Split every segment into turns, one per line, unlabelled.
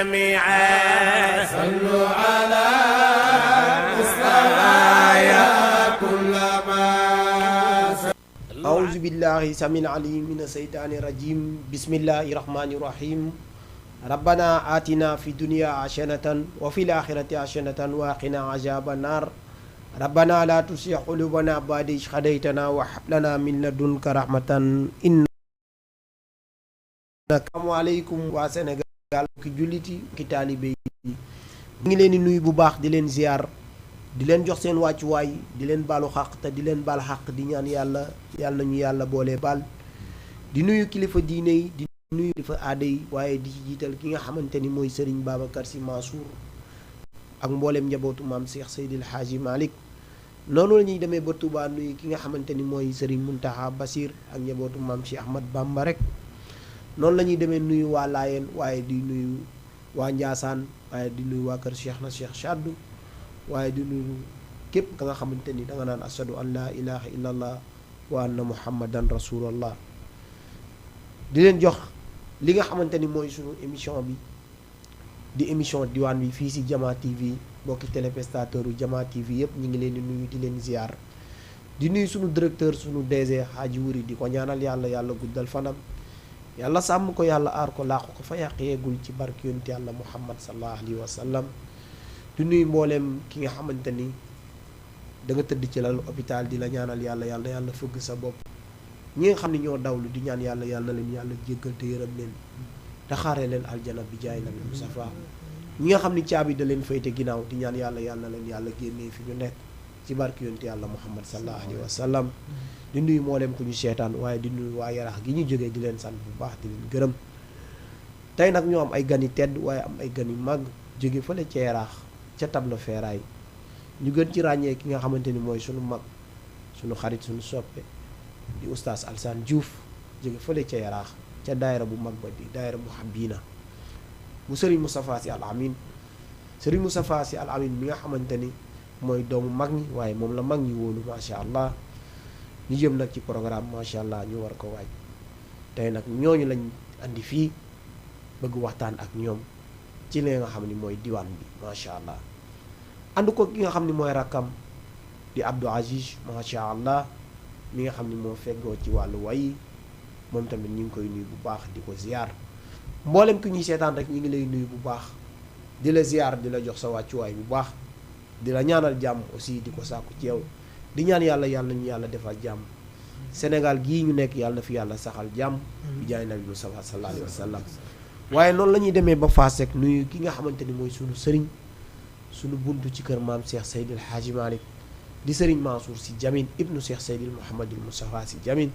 جميعا صلوا على مصطفى يا كل ما.
أعوذ بالله سميع العليم من الشيطان الرجيم. بسم الله الرحمن الرحيم. ربنا آتنا في الدنيا حسنة وفي الآخرة حسنة وقنا عذاب النار. ربنا لا تزغ قلوبنا بعد إذ هديتنا وهب لنا من لدنك رحمة إنك. asalaamaaleykum waa Sénégal ki julliti ki taalibe yi ñu ngi leen di nuyu bu baax di leen ziar di leen jox seen wàccuwaay di leen baalu xaq te di leen baal xaq di ñaan yàlla nañu yàlla boole baal di nuyu kilifa diine yi di nuyu kilifa aada yi waaye di ci jiital ki nga xamante ni mooy Serigne Babacar Sy Mansour ak mbooleem njabootu maam Cheikh Seydil Hadji Malick. noonu la ñuy demee ba Touba nuyu ki nga xamante ni mooy Serigne Mountakha Bassir ak njabootu maam Cheikh Ahmad Bamba rek. noonu la ñuy demee nuyu waa Laayeen waaye di nuyu waa Njaasaan waaye di nuyu waa kër Cheikh na Cheikh Saddu waaye di nuyu képp ka nga xamante ni da nga naan ashadu an laa ilaha illallah wa anna muhammadan rasulullah. di leen jox li nga xamante ni mooy sunu émission bi di émission diwaan bi fii si Jama TV bokki téléspectateur u Jama TV yëpp ñu ngi leen di nuyu di leen ziar di nuyu sunu directeur sunu DG Hadji Wuri di ko ñaanal yàlla guddal fanam. yàlla sàmm ko yàlla aar ko làqu ko fa yàq yeegul ci barke yonent yàlla muhammad sallallahu alayhi wa sallam. du nuyu mbooleem ki nga xamante ni da nga tëdd ci lalu hôpital di la ñaanal yàlla fëgg sa bopp. ñi nga xam ne ñoo dawlu di ñaan yàlla na leen yàlla jéggal te yërëm leen te xaaree leen aljana bi jaay nabi Mustafa. ñi nga xam ni caabi da leen fayte ginnaaw di ñaan yàlla na leen yàlla génnee fi ñu nekk ci barke yonent yàlla muhammad sallallahu alayhi wa sallam. di nuyu mboolem ku ñu seetaan waaye di nuyu waa Yaraax gi ñu jógee di leen sant bu baax di leen gërëm. tey nag ñoo am ay gan yu tedd waaye am ay gan yu mag jóge fële ca Yaraax ca table feeraay ñu gën ci ràññee ki nga xamante ni mooy sunu mag sunu xarit sunu soppe di oustaz Alsane Diouf jóge fële ca Yaraax ca daayira bu mag ba di daayira Muhabbina bu Serigne Moustapha Sy Al Amin. Serigne Moustapha Sy Al Amin mi nga xamante ni mooy doomu mag ñi waaye moom la mag ñi wóolu macha allah. ñu jëm nag ci programme macha allah ñu war ko waaj tey nag ñooñu lañ andi fii bëgg waxtaan ak ñoom ci li nga xam ni mooy diwaan bi macha allah. ànd ko ki nga xam ni mooy rakkam di Abdou Aziz macha allah mi nga xam ni moo feggoo ci wàllu way moom tamit ñu ngi koy nuyu bu baax di ko ziar mboolem ki ñuy seetaan rek ñu ngi lay nuyu bu baax di la ziar di la jox sa wàccuwaay bu baax di la ñaanal jàmm aussi di ko sàkku ci yow. di ñaan yàlla ñu yàlla defal jàmm Sénégal gii ñu nekk yàlla na fi yàlla saxal jàmm bi jaay nabi Mustafa sallallahu alayhi wa sallam. waaye noonu la ñuy demee ba Fass rek nuyu ki nga xamante ni mooy sunu sëriñ sunu buntu ci kër maam Cheikh Seydil Hadji Malick di sëriñ Mansour Sy Djamil ibnu Cheikh Seydil Mouhamadul Moustapha Sy Djamil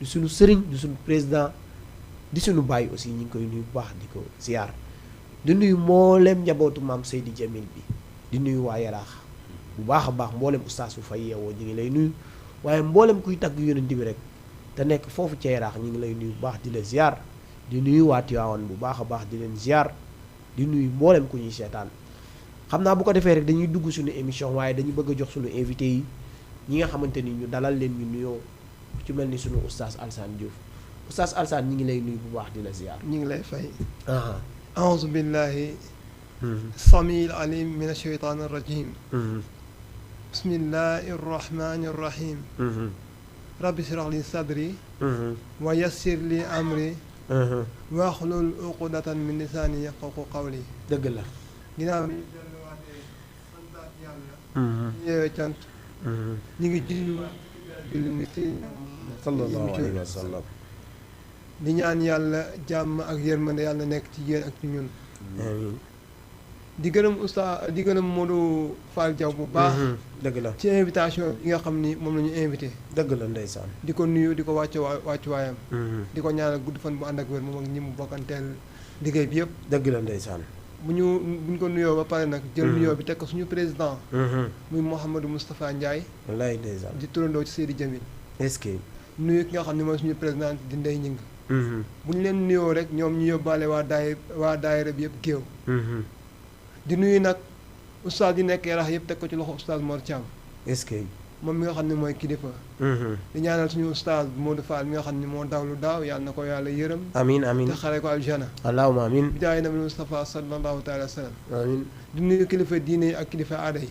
di sunu sëriñ di sunu président di sunu bàyyi aussi ñu ngi koy nuyu bu baax di ko ziar di nuyu mboolem njabootu maam Seydi Djamil bi di nuyu waa Yaraax bu baax a baax mboolem ustaas fu fay yeewoo ñu ngi lay nuyu waaye mboolem kuy tagg yonent bi rek te nekk foofu ca Yaraax ñu ngi lay nuyu bu baax di la ziar di nuyu waa Tiwaawan bu baax a baax di leen ziar di nuyu mboolem ku ñuy seetaan. xam naa bu ko defee rek dañuy dugg suñu émission waaye dañu bëgg a jox suñu invité yi ñi nga xamante ni ñu dalal leen ñu nuyoo ci mel ni suñu ustaas Alsane Diouf ustaas Alsane ñu ngi lay nuyu bu baax di la ziar.
ñu ngi lay fay. a'uuzu billahi samiil alim min ash-shaytaan ar-rajiim. bismillahi irrahmani irrahim rabbi shrah li sadri wa yassir li amri waxlul uqdatan min lisaani yafqahu qawli.
dëgg la
ginnaaw bi delluwaatee santaat yàlla yeewee cant ñu ngi julli
sallallahu alayhi wa sallam
di ñaan yàlla jàmm ak yërmande yàlla nekk ci yéen ak ci ñun. di gërëm oustaz di gërëm Modou Fall Diaw bu baax.
dëgg la
ci invitation bi nga xam ni moom la ñu invité.
dëgg la ndeysaan.
di ko nuyu di ko wàccuwaayam. di ko ñaanal gudd fan bu ànd ak wér moom ak ñi mu bokkanteel liggéey bi yëpp.
dëgg la ndeysaan.
bu ñu ko nuyoo ba pare nag. jël nuyoo bi teg ko suñu président. muy Mouhamadou Moustapha Ndiaye.
wallaay ndeysaan.
di turandoo ci Seydi Djamil.
est-ce que.
nuyu ki nga xam ne mooy suñu président di Ndeye Ñing. bu ñu leen nuyoo rek ñoom ñu yóbbaale waa daayira bi yëpp géew. di nuyu nag oustaz yi nekk Yaraax yëpp teg ko ci loxo oustaz Mor Thiam.
est-ce que.
moom mi nga xam ne mooy kilifa. di ñaanal suñu ustaaz Modou Fall mi nga xam ne moo dawlu daaw yàlla na ko yàlla yërëm.
amiin amiin
te xare ko aljana.
allahumma amiin.
bi jaay nabi Mustafa sallallahu taala wa sallam.
amiin.
di nuyu kilifa diine yi ak kilifa aada yi.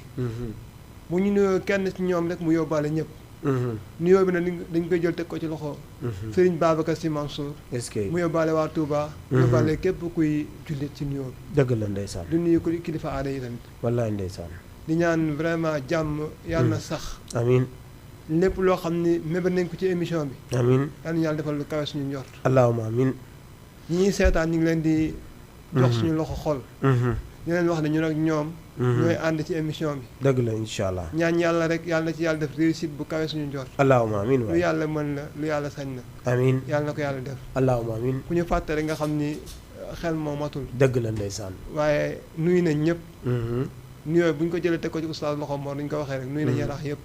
bu ñu nuyoo kenn ci ñoom rek mu yóbbaale ñëpp. nuyoo bi nag dañ koy jël teg ko ci loxo. Serigne Babacar Sy Mansour.
est-ce que
mu yóbbaale waa Touba. yóbbaale képp kuy jullit ci nuyoo bi.
dëgg la ndeysaan.
di nuyu kilifa aada yi tamit.
wallaay ndeysaan.
di ñaan vraiment jàmm yàlla na sax.
amiin.
lépp loo xam ni mébét nañ ko ci émission bi.
amiin.
yàlla na yàlla defal lu kawe suñu njort.
allahumma amiin.
ñi ñuy seetaan ñu ngi leen di. jox suñu loxo xol. di leen wax ne ñun ak ñoom. ñooy ànd ci émission bi.
dëgg la incha allah.
ñaan yàlla rek yàlla na ci yàlla def réussite bu kawe suñu njort.
allahumma amiin
lu
waay.
yàlla mën la lu yàlla sañ na.
amiin.
yàlla na ko yàlla def.
allahumma amiin.
ku ñu fàtte rek nga xam ni xel moo matul.
dëgg la ndeysaan.
waaye nuyu nañ ñëpp. nuyoo bu ñu ko jëlee teg ko ci oustaz loxo Mor ni ñu ko waxee rek nuyu nañ yaraax yëpp.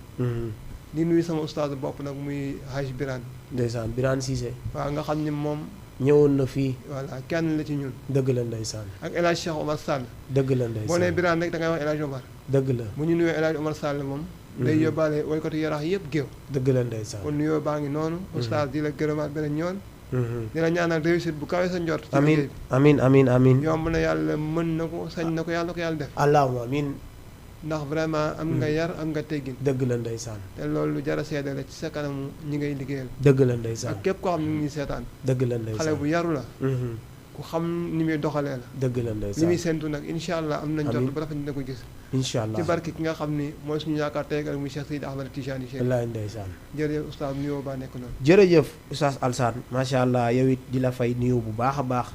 di nuyu sama oustaz bopp nag muy Haj Birane.
ndeysaan Birane Cissé.
waaw nga xam ni moom.
ñëwoon na fii.
voilà kenn la ci ñun.
dëgg la ndeysaan.
ak El Hadj Cheikh Omar Sall.
dëgg la ndeysaan.
boo nee Birane rek da ngay wax El Hadj Omar.
dëgg la.
bu ñu nuyoo El Hadj Omar Sall moom. day yóbbaale woykatu yaraax yëpp géew.
dëgg la ndeysaan.
kon nuyoo baa ngi noonu. oustaz di la gërëmaat beneen yoon. di la ñaanal réussite bu kawe sa njort. ci
amiin
liggéey
amiin amiin amiin.
bi yomb na yàlla mën na ko sañ na ko yàlla ko yàlla def.
allahumma amiin.
ndax vraiment am nga yar am nga teggin.
dëgg la ndeysaan.
te loolu lu jar a seede la ci sa kanamu ñi ngay liggéeyal.
dëgg la ndeysaan.
ak képp koo xam ne mu ngi seetaan.
dëgg la ndeysaan.
xale bu yaru la. ku xam ni muy doxalee la.
dëgg la
li
ndeysaan.
muy séntu nag incha allah am nañ jot
amiin.
bu rafet dina ko gis.
incha allah
ci barke ki nga xam ni mooy suñu yaakaar tey ak muy Cheikh Seydi Ahmed Tijani Cheikh.
wallaay ndeysaan.
jërëjëf oustaz nuyoo baa nekk noonu.
jërëjëf oustaz Alsaan macha allah yow it di la fay nuyu bu baax a baax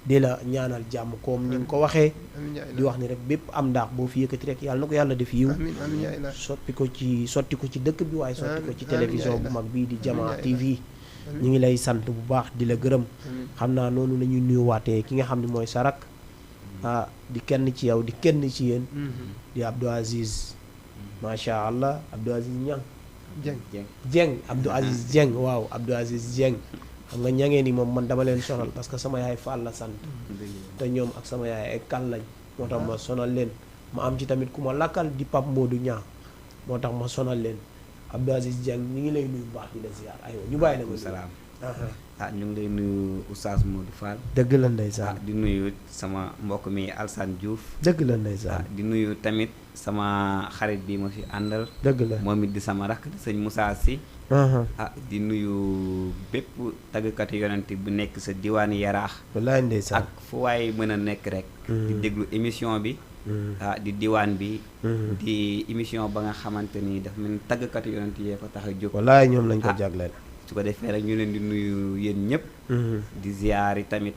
di la ñaanal jàmm comme ni nga ko waxee
amiin yaa
di wax ni rek bépp am ndaax boo fi yëkkati rek yàlla na ko yàlla def yiw
amiin amiin yaa ilaah.
sotti ko ci dëkk bi waaye sotti ko ci
amiin
télévision
yaa
bu
ilaah.
mag bii di Jamaa
amiin yaa
TV
ilaah.
ñu ngi lay sant bu baax di la gërëm
amiin.
xam naa noonu la ñuy nuyuwaatee ki nga xam ne mooy Sarak di kenn ci yow di kenn ci yéen di Abdou Aziz macha allah Abdou Aziz Niang Dieng Abdou Aziz Dieng waaw Abdou Aziz Dieng xam nga ñangee ni moom man dama leen sonal parce que sama yaay Fall la sant te ñoom ak sama yaay ay kan lañ moo tax ma sonal leen ma am ci tamit ku ma lakkal di Pape Modou Niang moo tax ma sonal leen Abdou Aziz Dieng ñu ngi lay nuyu baax di la ziar aywa ñu bàyyi la ko
salaam ñu ngi lay nuyu Oustaz Modou Fall.
dëgg la ndeysaan
di nuyu sama mbokk mi Alsane Diouf.
dëgg la ndeysaan
di nuyu tamit sama xarit bi ma fi àndal.
dëgg la
moom it di sama rakk di sëñ Moussa Sy. di nuyu bépp tàggkat yonent bu nekk sa diwaani yaraax.
wallaay ndeysaan
ak fu waay mën a nekk rek. di déglu émission bi. di diwaan bi. di émission ba nga xamante ni daf mel ni tàggkat yonent yee ko tax a jóg.
wallaay ñoom lañ ko jagleel.
su ko defee rek ñu leen di nuyu yéen ñëpp. di ziyaari tamit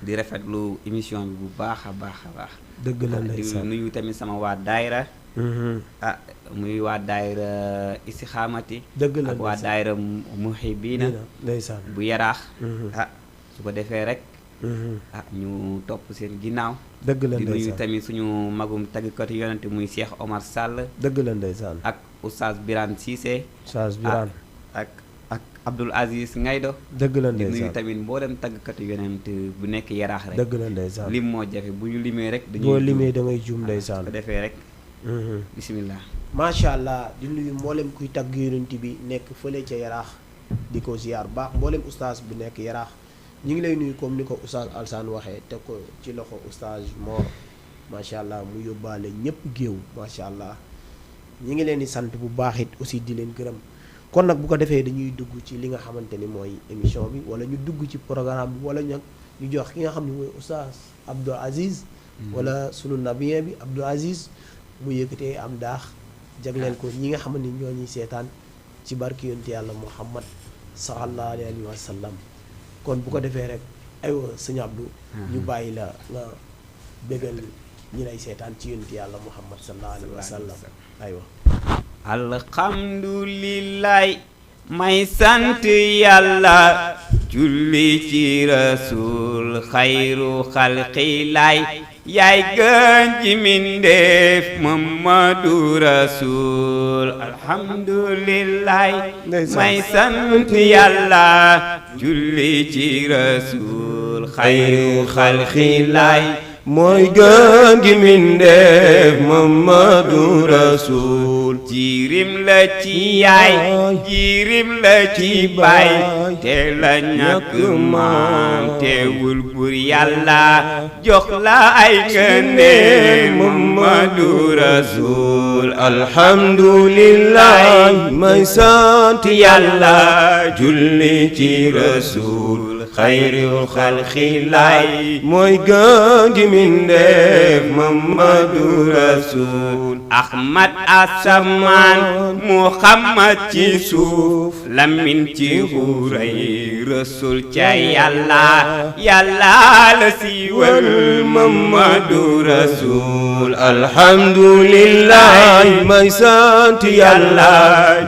di rafetlu émission bi bu baax a baax a baax.
dëgg la ndeysaan
di nuyu tamit sama waa daayira muy waa daayira istixaamati.
dëgg la
ak waa daayira muhibiina
ndeysaan
bu yaraax. su ko defee rek. ñu topp seen ginnaaw.
dëgg la
di
ndeysaan
nuyu tamit suñu magum tàggkat yonente muy Cheikh Omar Sall.
dëgg la ndeysaan
ak Oustaz Birane Cissé.
Oustaz Birane
ak Abdoul Aziz Ngaydo.
dëgg la
di nuyu
ndeysaan
tamit mboolem tàggkatu yonent bu nekk yaraax rek.
dëgg la ndeysaan
lim moo jafe bu ñu limee rek. dañuy
boo limee da ngay juum ndeysaan
ko defee rek. bisimilah.
macha allah di nuyu mboolem kuy tagg yonent bi nekk fële ca yaraax di ko ziar baax mboolem oustaz bu nekk yaraax ñu ngi lay nuyu comme ni ko oustaz Alsane waxee teg ko ci loxo oustaz Mor macha allah mu yóbbaale ñëpp géew macha allah ñu ngi leen di sant bu baax it aussi di leen gërëm kon nag bu ko defee dañuy dugg ci li nga xamante ni mooy émission bi wala ñu dugg ci programme bi wala ñu jox ki nga xam ne mooy oustaz Abdou Aziz wala sunu nabien bi Abdou Aziz mu yëkkatee am daax jagleel ko ñi nga xam ne ñoo ñuy seetaan ci barki yonent yàlla Muhammad sallallahu alayhi wa sallam kon bu ko defee rek aywa sëñ Abdou ñu bàyyi la nga bégal ñi lay seetaan ci yonent yàlla Muhammad sallallahu alayhi wa sallam aywa
alhamdulillahi may sant yàlla julli ci rasul xayru xalqilaay yaay gën ji mindeef Muhammadu rasul alhamdulillahi may sant yàlla julli ci rasul xayru xalqilaay
mooy gën gi mindeef Mamadu Rasul
jirim la ci yaay jirim la ci baay te la ñàkk maam teewul bur yàlla jox la ay ngëneel Mamadu Rasul
alhamdulillah may sant yàlla julli ci Rasul xayrul xalqi laay mooy gën gi mindeef Mamadu Rasul
Ahmad asamaan Muhammad ci suuf Lamin ci xuray Rasul ca yàlla yàlla la siiwal Mamadu Rasul
alhamdulillah may sant yàlla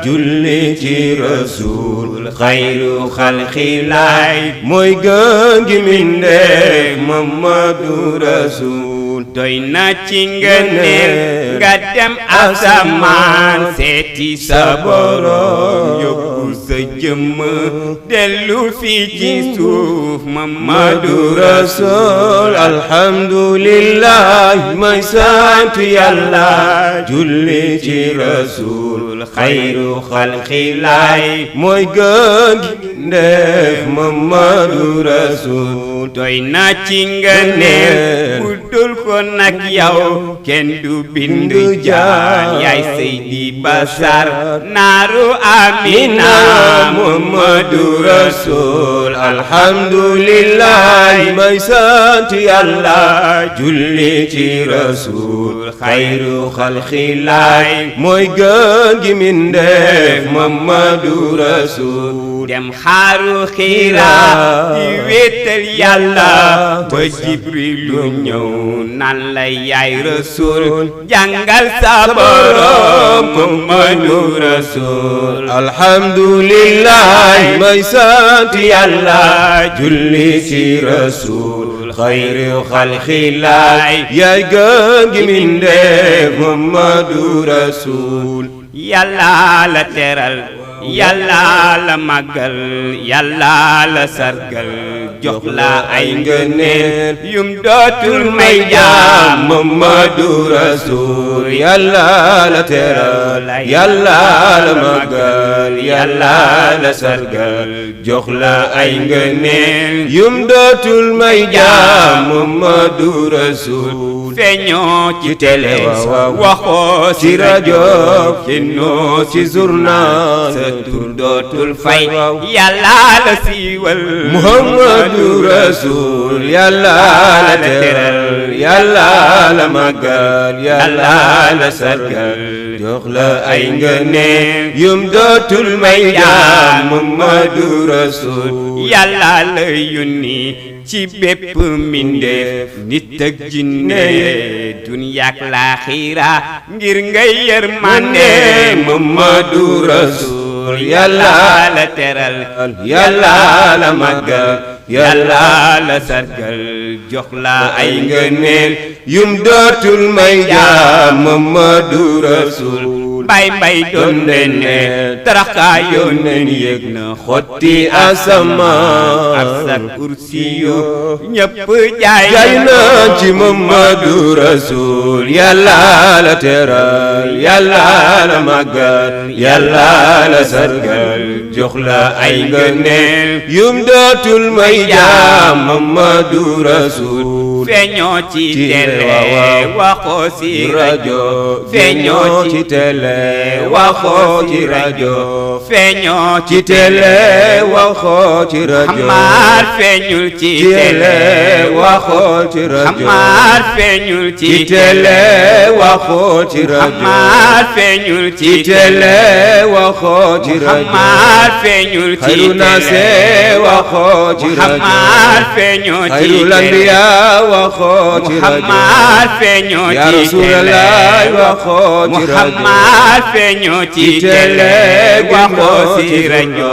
julli ci Rasul xayrul xalqi laay mooy gën gi mindeef Mamadu Rasul
doy na ci ngëneel nga dem asamaan seeti sa borom yóbbu sa jëmm dellu fii ci suuf Mamadu
Rasul alhamdulillah may sant yàlla julli ci Rasul xayru xalqi laay mooy gën gi mindeef Mamadu Rasul
doy na ci ngëneel budul ko nag yow kenn du bindu jaan yaay Seydi Basar naaru Amina
Mamadu Rasul alhamdulillah may sant yàlla julli ci Rasul xayru xalqi laay mooy gën gi mindeef Mamadu Rasul
dem xaaru Xiira di wéetal yàlla ba Jibrilu ñëw nan la yaay Rasul jàngal sa borom Mamadu Rasul
alhamdulillah may sant yàlla julli ci Rasul xayru xalqi laay yaay gën gi mindeef Mamadu Rasul
yàlla la teral yàlla la màggal yàlla la sargal jox la ay ngëneel yum dootul may jaam
Mamadu Rasul yàlla la teral yàlla la màggal yàlla la sargal jox la ay ngëneel yum dootul may jaam Mamadu Rasul
feeñoo ci télé waxoo
ci rajo
génnoo ci journal sa tur dootul fay yàlla la siiwal
Muhammadu Rasul yàlla la teral yàlla la màggal yàlla la sargal jox la ay ngëneel yum dootul may jaam Muhammadu Rasul
yàlla la yónni ci bépp mbindeef nit ak jinne dunya ak laaxira ngir ngay yërmande
Muhammadu Rasul yàlla
la teral
yàlla la màggal
yàlla la sargal jox la ay ngëneel
yum dootul may jaam Muhammadu Rasul
mbay doon ne taraxa yónneen yéeg na
xotti asamaan
ak sa kursiyo ñëpp jaay
na ci Muhammadu Rasul yàlla la teral yàlla la màggal yàlla la sargal jox la ay ngëneel yum dootul may jaam Muhammadu Rasul
feeñoo ci télé waxoo ci rajo
feeñoo ci télé
waxoo ci rajo feeñoo ci télé
waxoo ci rajo
xamaar feeñul ci télé
waxoo ci rajo
xamaar feeñul ci
télé waxoo ci rajo
xamaar feeñul ci
télé waxoo ci rajo
xamaar feeñul ci
télé waxoo ci rajo
xamaar feeñoo ci
xayrul anbiyaa waxoo ci rajo
Muhammad feeñoo ci
yaa Rasulallah waxoo ci rajo
Muhammad feeñoo ci télé waxoo ci rajo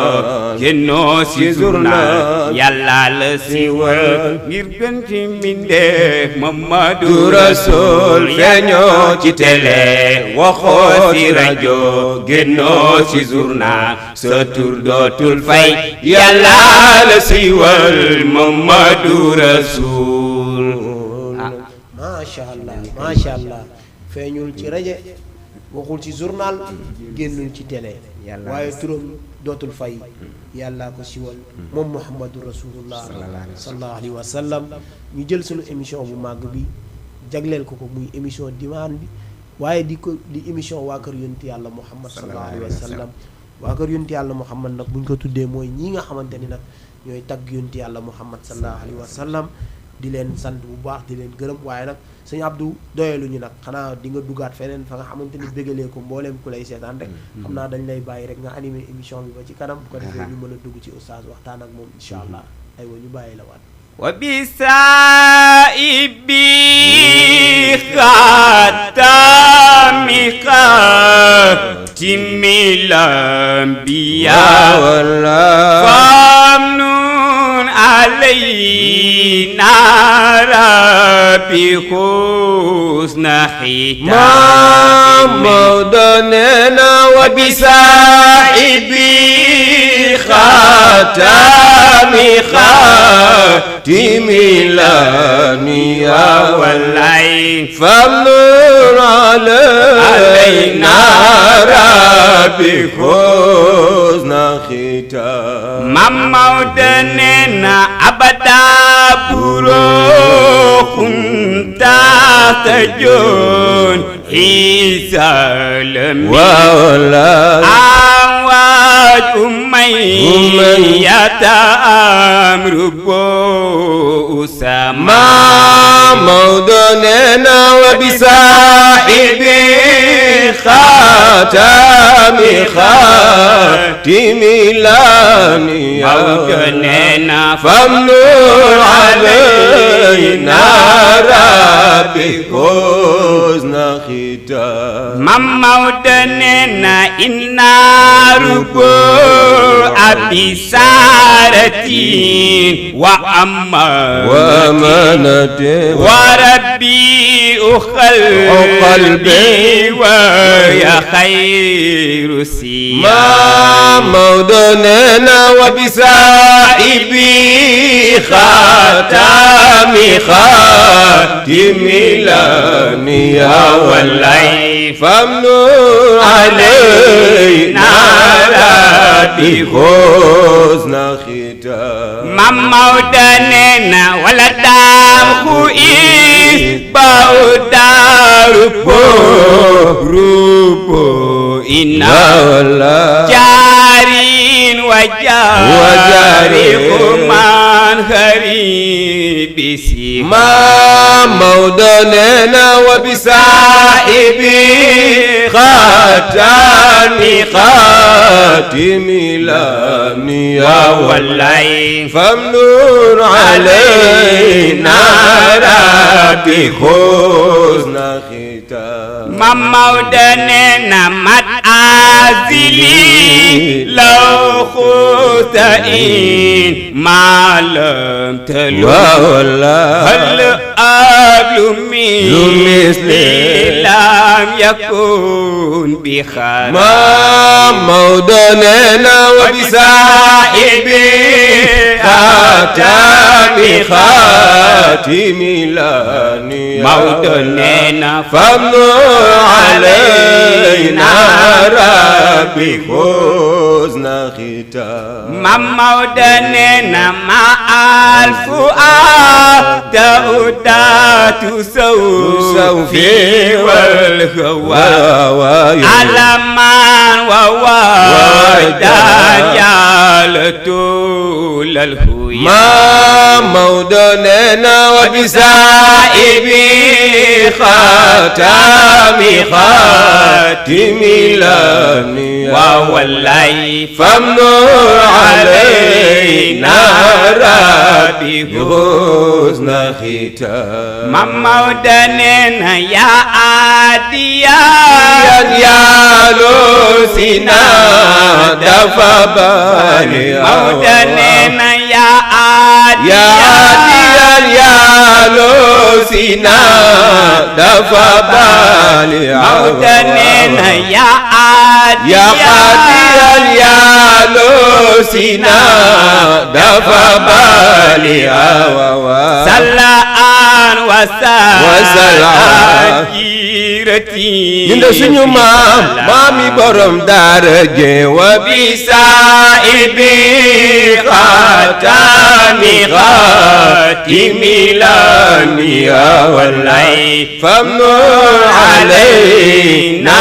génnoo ci journal yàlla la siiwal ngir gën ci mbindeef Muhammadu Rasul feeñoo ci télé waxoo ci rajo génnoo ci journal sa tur dootul fay yàlla la siiwal Muhammadu Rasul
macha allah feeñul ci rajo waxul ci journal génnul ci télé waaye turam dootul fay yàllaa ko siwal moom muhammadu rasulullah sallallahu alayhi wa sallam ñu jël sunu émission bu màgg bi jagleel ko muy émission dimaan bi waaye di émission waa kër yonent yàlla muhammad sallallahu alayhi wa sallam waa kër yonent yàlla muhammad nag buñ ko tuddee mooy ñi nga xamante ni nag ñooy tagg yonent yàlla muhammad sallallahu alayhi wa sallam di leen sant bu baax di leen gërëm waaye nag sëñ Abdou doyaluñu nag xanaa di nga duggaat feneen fa nga xamante ni bégalee ko mbooleem ku lay seetaan rek xam naa dañ lay bàyyi rek nga animé émission bi ba ci kanam bu ko defee ñu mën a dugg ci oustaz waxtaan ak moom incha allah aywa ñu bàyyi la waat
wa bisaibi xatami xatimil anbiya famnun alayna rabbi husna hitam
mawdana wa bisaibi xatami xatimil anbiya
wallahi
famnun alayna rabbi husna hitam
Mamawda neena abada buroxum taxtajoon xiisalam awaaj umayyata amru boo usama
Mamawda neena wa bisaahibi xaatami xaatimi laaniya
neena
famnun alayna rabbi husna xitam
Mamawda neena inna rubo abisaratin wa
amanate
wa rabbi qalbi wa ya khayru siya
Mamawda neena wa bisaibi xaatami xaatimi laaniya wallahi famnun alayna rabbi husna xitam
Mamawda neena wala daam ku rubo inna jarin wa jari kuman haribi si
Mamawda neena wa bisaibi xaatami xaatimi laaniya
wallahi
famnun alayna rabbi husna xitam
Mamawda neena mat azili law xutain malam talu hal ablu misli lam yakun bi khar
Mamawda neena wa bisaibi xaatami xaatimi laaniya
Mawda neena
famnun alayna rabbi husna xitam
Mamawda neena ma alfu daudatu sawfi wal hawa alaman wa wajdan yalatul al huya
Mamawda neena wa bisaibi xaatami xaatimi laaniya
wallahi
famnun alayna rabbi husna xitam
Mamawda neena ya adiya
yalo sina dafa bali
Mawda neena ya
ya adiyan yalo sina dafa bali
Mawda neena ya
adiyan yalo sina dafa bali
sallaan wa wasaajirati
ñu nde suñu maami borom daara je wa bi
saibi xaatami xaatimi laniya wallahi
famnu
alayna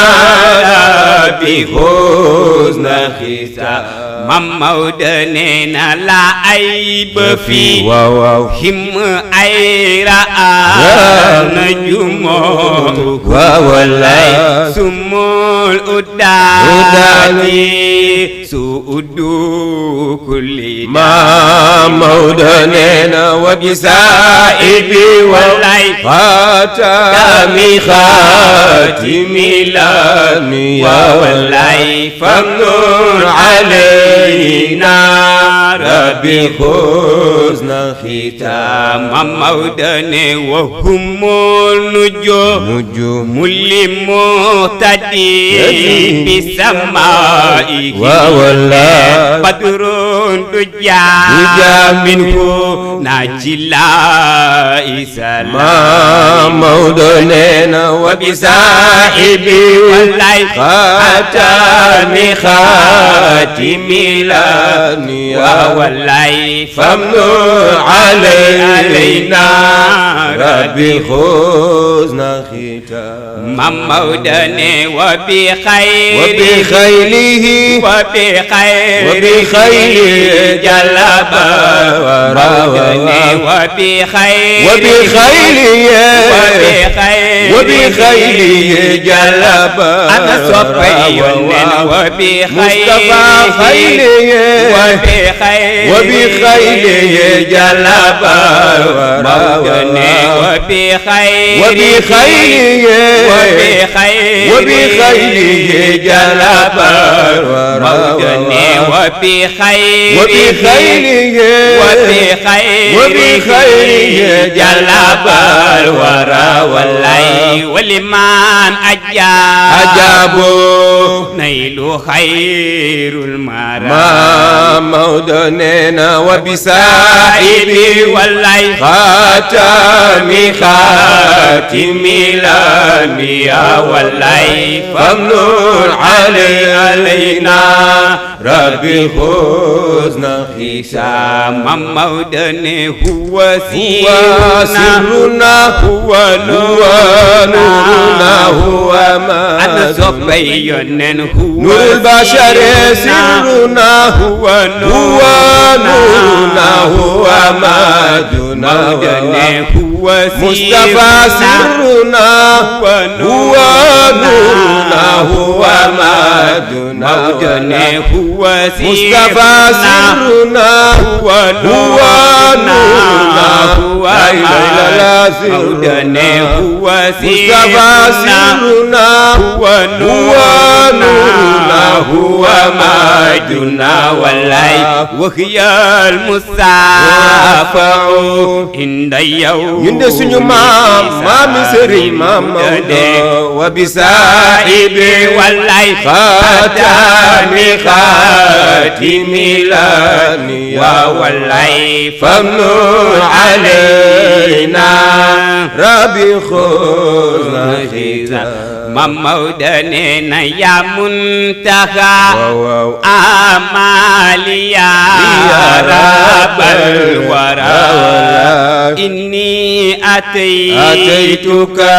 bi husna xisaab Mam Maodo nee na la ay ba fii
waaw
him ay raa na jumoo
wallahi
sumul udaati su uddu kulli
Mam Maodo nee na wa bi saibi
wallahi
xaatami xaatimi laniya
wallahi
famnu علينا ربي حسن ختام
Mam Maodo ne wa humul nujum muhtadi bi samaa'i
والله
badrun duja minhu najila isalam
Mam Maodo neena wa bi saahibi
wallahi
xaatami xaatimi laniya
wallahi
famnu علينا ربي حسن ختام
Mam Maodo ne wa bi
وبخيله
وبخير جلبا وراونا
وبخيله جلبا
أنا صبي وبخير
مصطفى خيله وبخيله جلبا وراونا وبخيله جلبا
وراونا
وبخيله
جلبا ورا والله ولمن
أجابوا
نيل خير المرام
Mam Maodo neena wa bi saahibi
والله
xaatami xaatimi laniya
والله
famnu علينا ربي حسن ختام
Mam Maodo ne huwa
سرنا
هو
نورنا هو ما
أنا صبي هو
نور البشر سرنا
هو
نورنا هو مادنا
هو
مصطفى سرنا هو نورنا هو مادنا
هو
مصطفى سرنا
هو
نورنا
هو
لا إله إلا
سرنا هو
مصطفى سرنا
هو
نورنا هو
ماجنا والله وهي المصافع عند يوم
ñun de suñu maami Sëriñ Mam Maodo wa bi saahibi
والله
xaatami xaatimi laniya
والله
famnu علينا ربي حسن ختام
Mam Maodo nee na yaa muntaha
waaw
amaliya rabbal wara inni ataytuka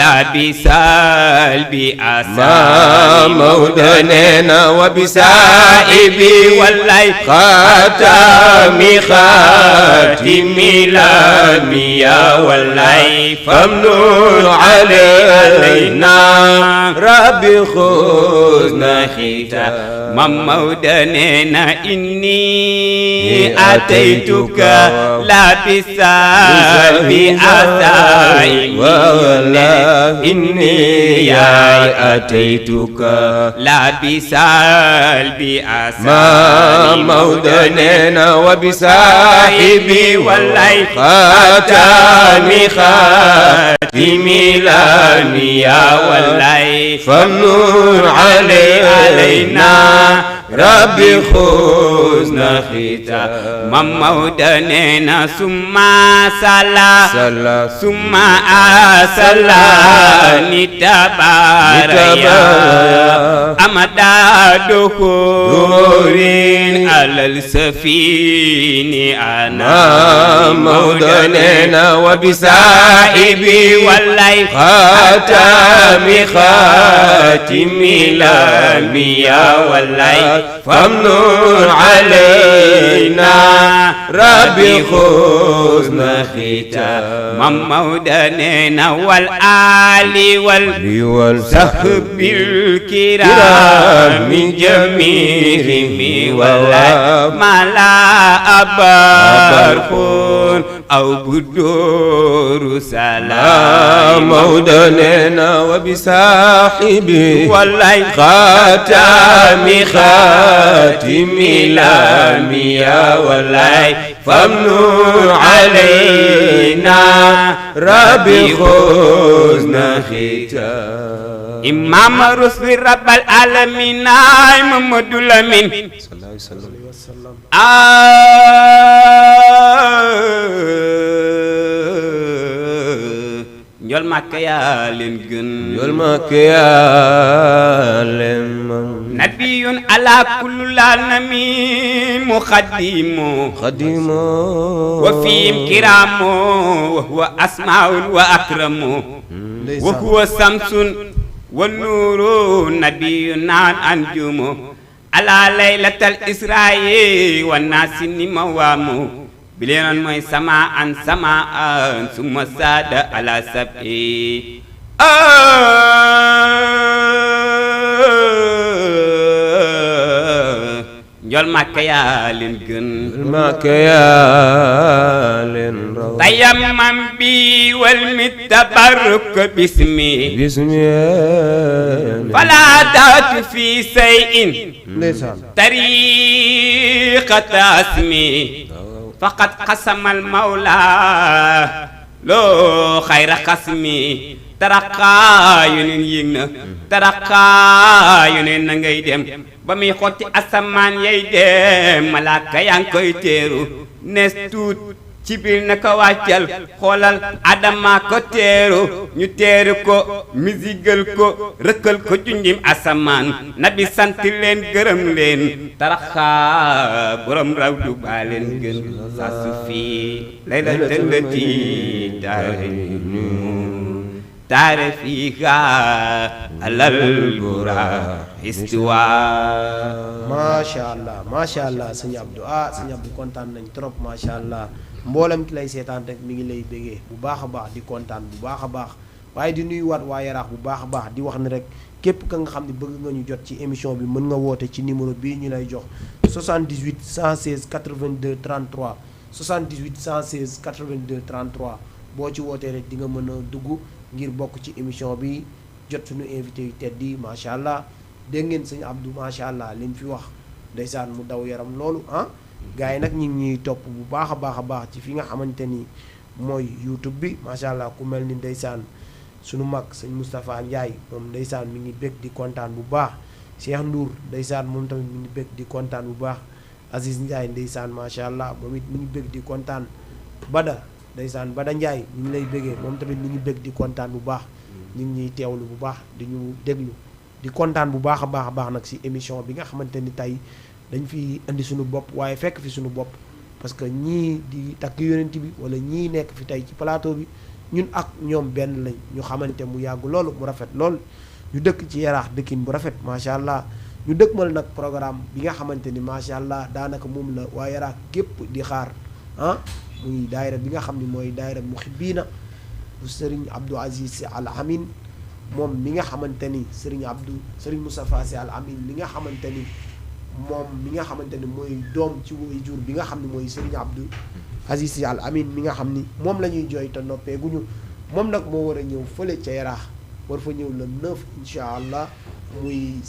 la bisal bi
Mam Maodo neena wa bi saahibi
wallahi
xaatami xaatimi
laniya wallahi
famnu علينا ربي حسن ختام
Mam Maodo nee na inni ataytuka la bisal bi asai
إني يا أتيتك
la bisal bi asai
Mam Maodo neena wa bi saahibi
wallahi
xaatami xaatimi laniya
wallahi
famnu علينا rabbi xusna xitam
mam Maodo nee na summa sala summa asala ni tabaraya amada dokorin alal safini ana
Maodo nee na wa bi saahibi
wallahi
xaatimi lamiya wallahi famnun alayna rabbi xusna xitam
mam Maodo nee na wal ali wal sahbil kiram min jamihim wallahi mala abarkun aw budoru salam
Maodo nee na wa bi saahibi
wallahi
xaatimi lamiya wallahi famnun alayna rabbi xusna xitam
imam rusli rabbal alamin ay Mamadou Lamine njol Makka yaa leen gën
njol Makka yaa leen man
nabiyun ala kulli nami muqaddimu wa fihim kiramu wa huwa asmaun wa akramu wa huwa samsun wa nuru nabiyun anjumu ala laylatal isra'i wa nasini mawamu bilenon mooy sama an summa sada ala sabi njol Makka yaa leen gën
Makka yaa leen raw
tayammam bi wal mitabarruk bismi fala taatu fi shay'in tariqata asmi faqad qasamal mawla loo xayra xasmi taraqaa yoneen yéeg na taraqaa yoneen na ngay dem ba muy xotti asamaan yay dem malaaka yaa ngi koy teeru nees tuut ci biir na ko wàccal xoolal adama ko teeru ñu teeru ko misigal ko rëkkal ko junjim asamaan nabi sant leen gërëm leen taraxaa borom raw du baa leen gën saa su fii laylatal lati taare fiiha alal bura histoire
macha allah sëñ Abdou sëñ Abdou kontaan nañ trop macha allah mboolem ki lay seetaan rek mi ngi lay bégee bu baax a baax di kontaan bu baax a baax waaye di nuyuwaat waa Yaraax bu baax a baax di wax ne rek képp ka nga xam ne bëgg nga ñu jot ci émission bi mën nga woote ci numéro bii ñu lay jox 78 116 82 33 78 116 82 33 boo ci wootee rek di nga mën a dugg ngir bokk ci émission bi jot suñu invité yu tedd yi macha allah dégg ngeen sëñ Abdou macha allah li mu fi wax ndeysaan mu daw yaram loolu gars yi nag ñu ngi ñuy topp bu baax a baax ci fi nga xamante ni mooy YouTube bi macha allah ku mel ni ndeysaan sunu mag sëñ Moustapha Ndiaye moom ndeysaan mi ngi bég di kontaan bu baax Cheikh Ndour ndeysaan moom tamit mi ngi bég di kontaan bu baax Aziz Ndiaye ndeysaan macha allah moom it mi ngi bég di kontaan Bada ndeysaan Bada Ndiaye mi ngi lay bégee moom tamit mi ngi bég di kontaan bu baax ñu ngi ñuy teewlu bu baax di ñu déglu di kontaan bu baax a baax nag si émission bi nga xamante ni tey dañ fi indi suñu bopp waaye fekk fi suñu bopp parce que ñii di takk yonent bi wala ñii nekk fi tey ci plateau bi ñun ak ñoom benn lañ ñu xamante mu yàgg loolu mu rafet lool ñu dëkk ci Yaraax dëkkin bu rafet macha allah ñu dëkkmal nag programme bi nga xamante ni macha allah daanaka moom la waa Yaraax gépp di xaar muy daayira bi nga xam ni mooy daayira Muhibbiina bu Serigne Abdou Aziz Sy Al Amin moom mi nga xamante ni Serigne Moustapha Sy Al Amin mi nga xamante ni moom mi nga xamante ni mooy doom ci woy jur bi nga xam ne mooy Serigne Abdou Aziz Sy Al Amin mi nga xam ni moom la ñuy jooy te noppeeguñu moom nag moo war a ñëw fële ca Yaraax war fa ñëw le 9 incha allah muy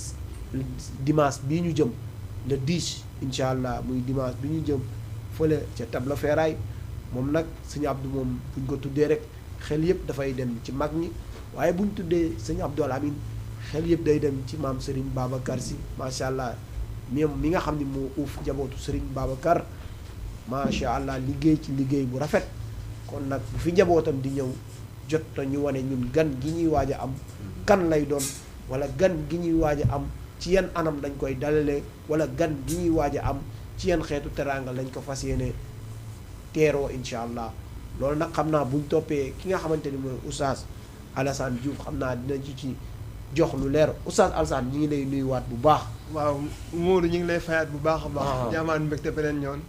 dimanche bii ñu jëm le 10 incha allah muy dimanche bi ñu jëm fële ca Tabla Feeraay moom nag Serigne Abdou moom buñ ko tuddee rek xel yëpp dafay dem ci mag ñi waaye buñ tuddee Serigne Abdou Al Amin xel yëpp day dem ci maam Serigne Babacar Sy macha allah mi nga xam ne moo uuf njabootu Serigne Babacar macha allah liggéey ci liggéey bu rafet kon nag bu fi njabootam di ñëw jot na ñu wane ñun gan gi ñuy waaj a am kan lay doon wala gan gi ñuy waaj a am ci yan anam dañ koy dalalee wala gan gi ñuy waaj a am ci yan xeetu teraanga lañ ko fas yéene teeroo incha allah loolu nag xam naa buñ toppee ki nga xamante ni mooy Oustaz Alassane Diouf xam naa dinañ ci jox lu leer Oustaz Alassane ñi ngi lay nuyuwaat bu baax.
waaw Modou ñu ngi lay fayaat bu baax a baax. jaamaan mbégte beneen ñoon.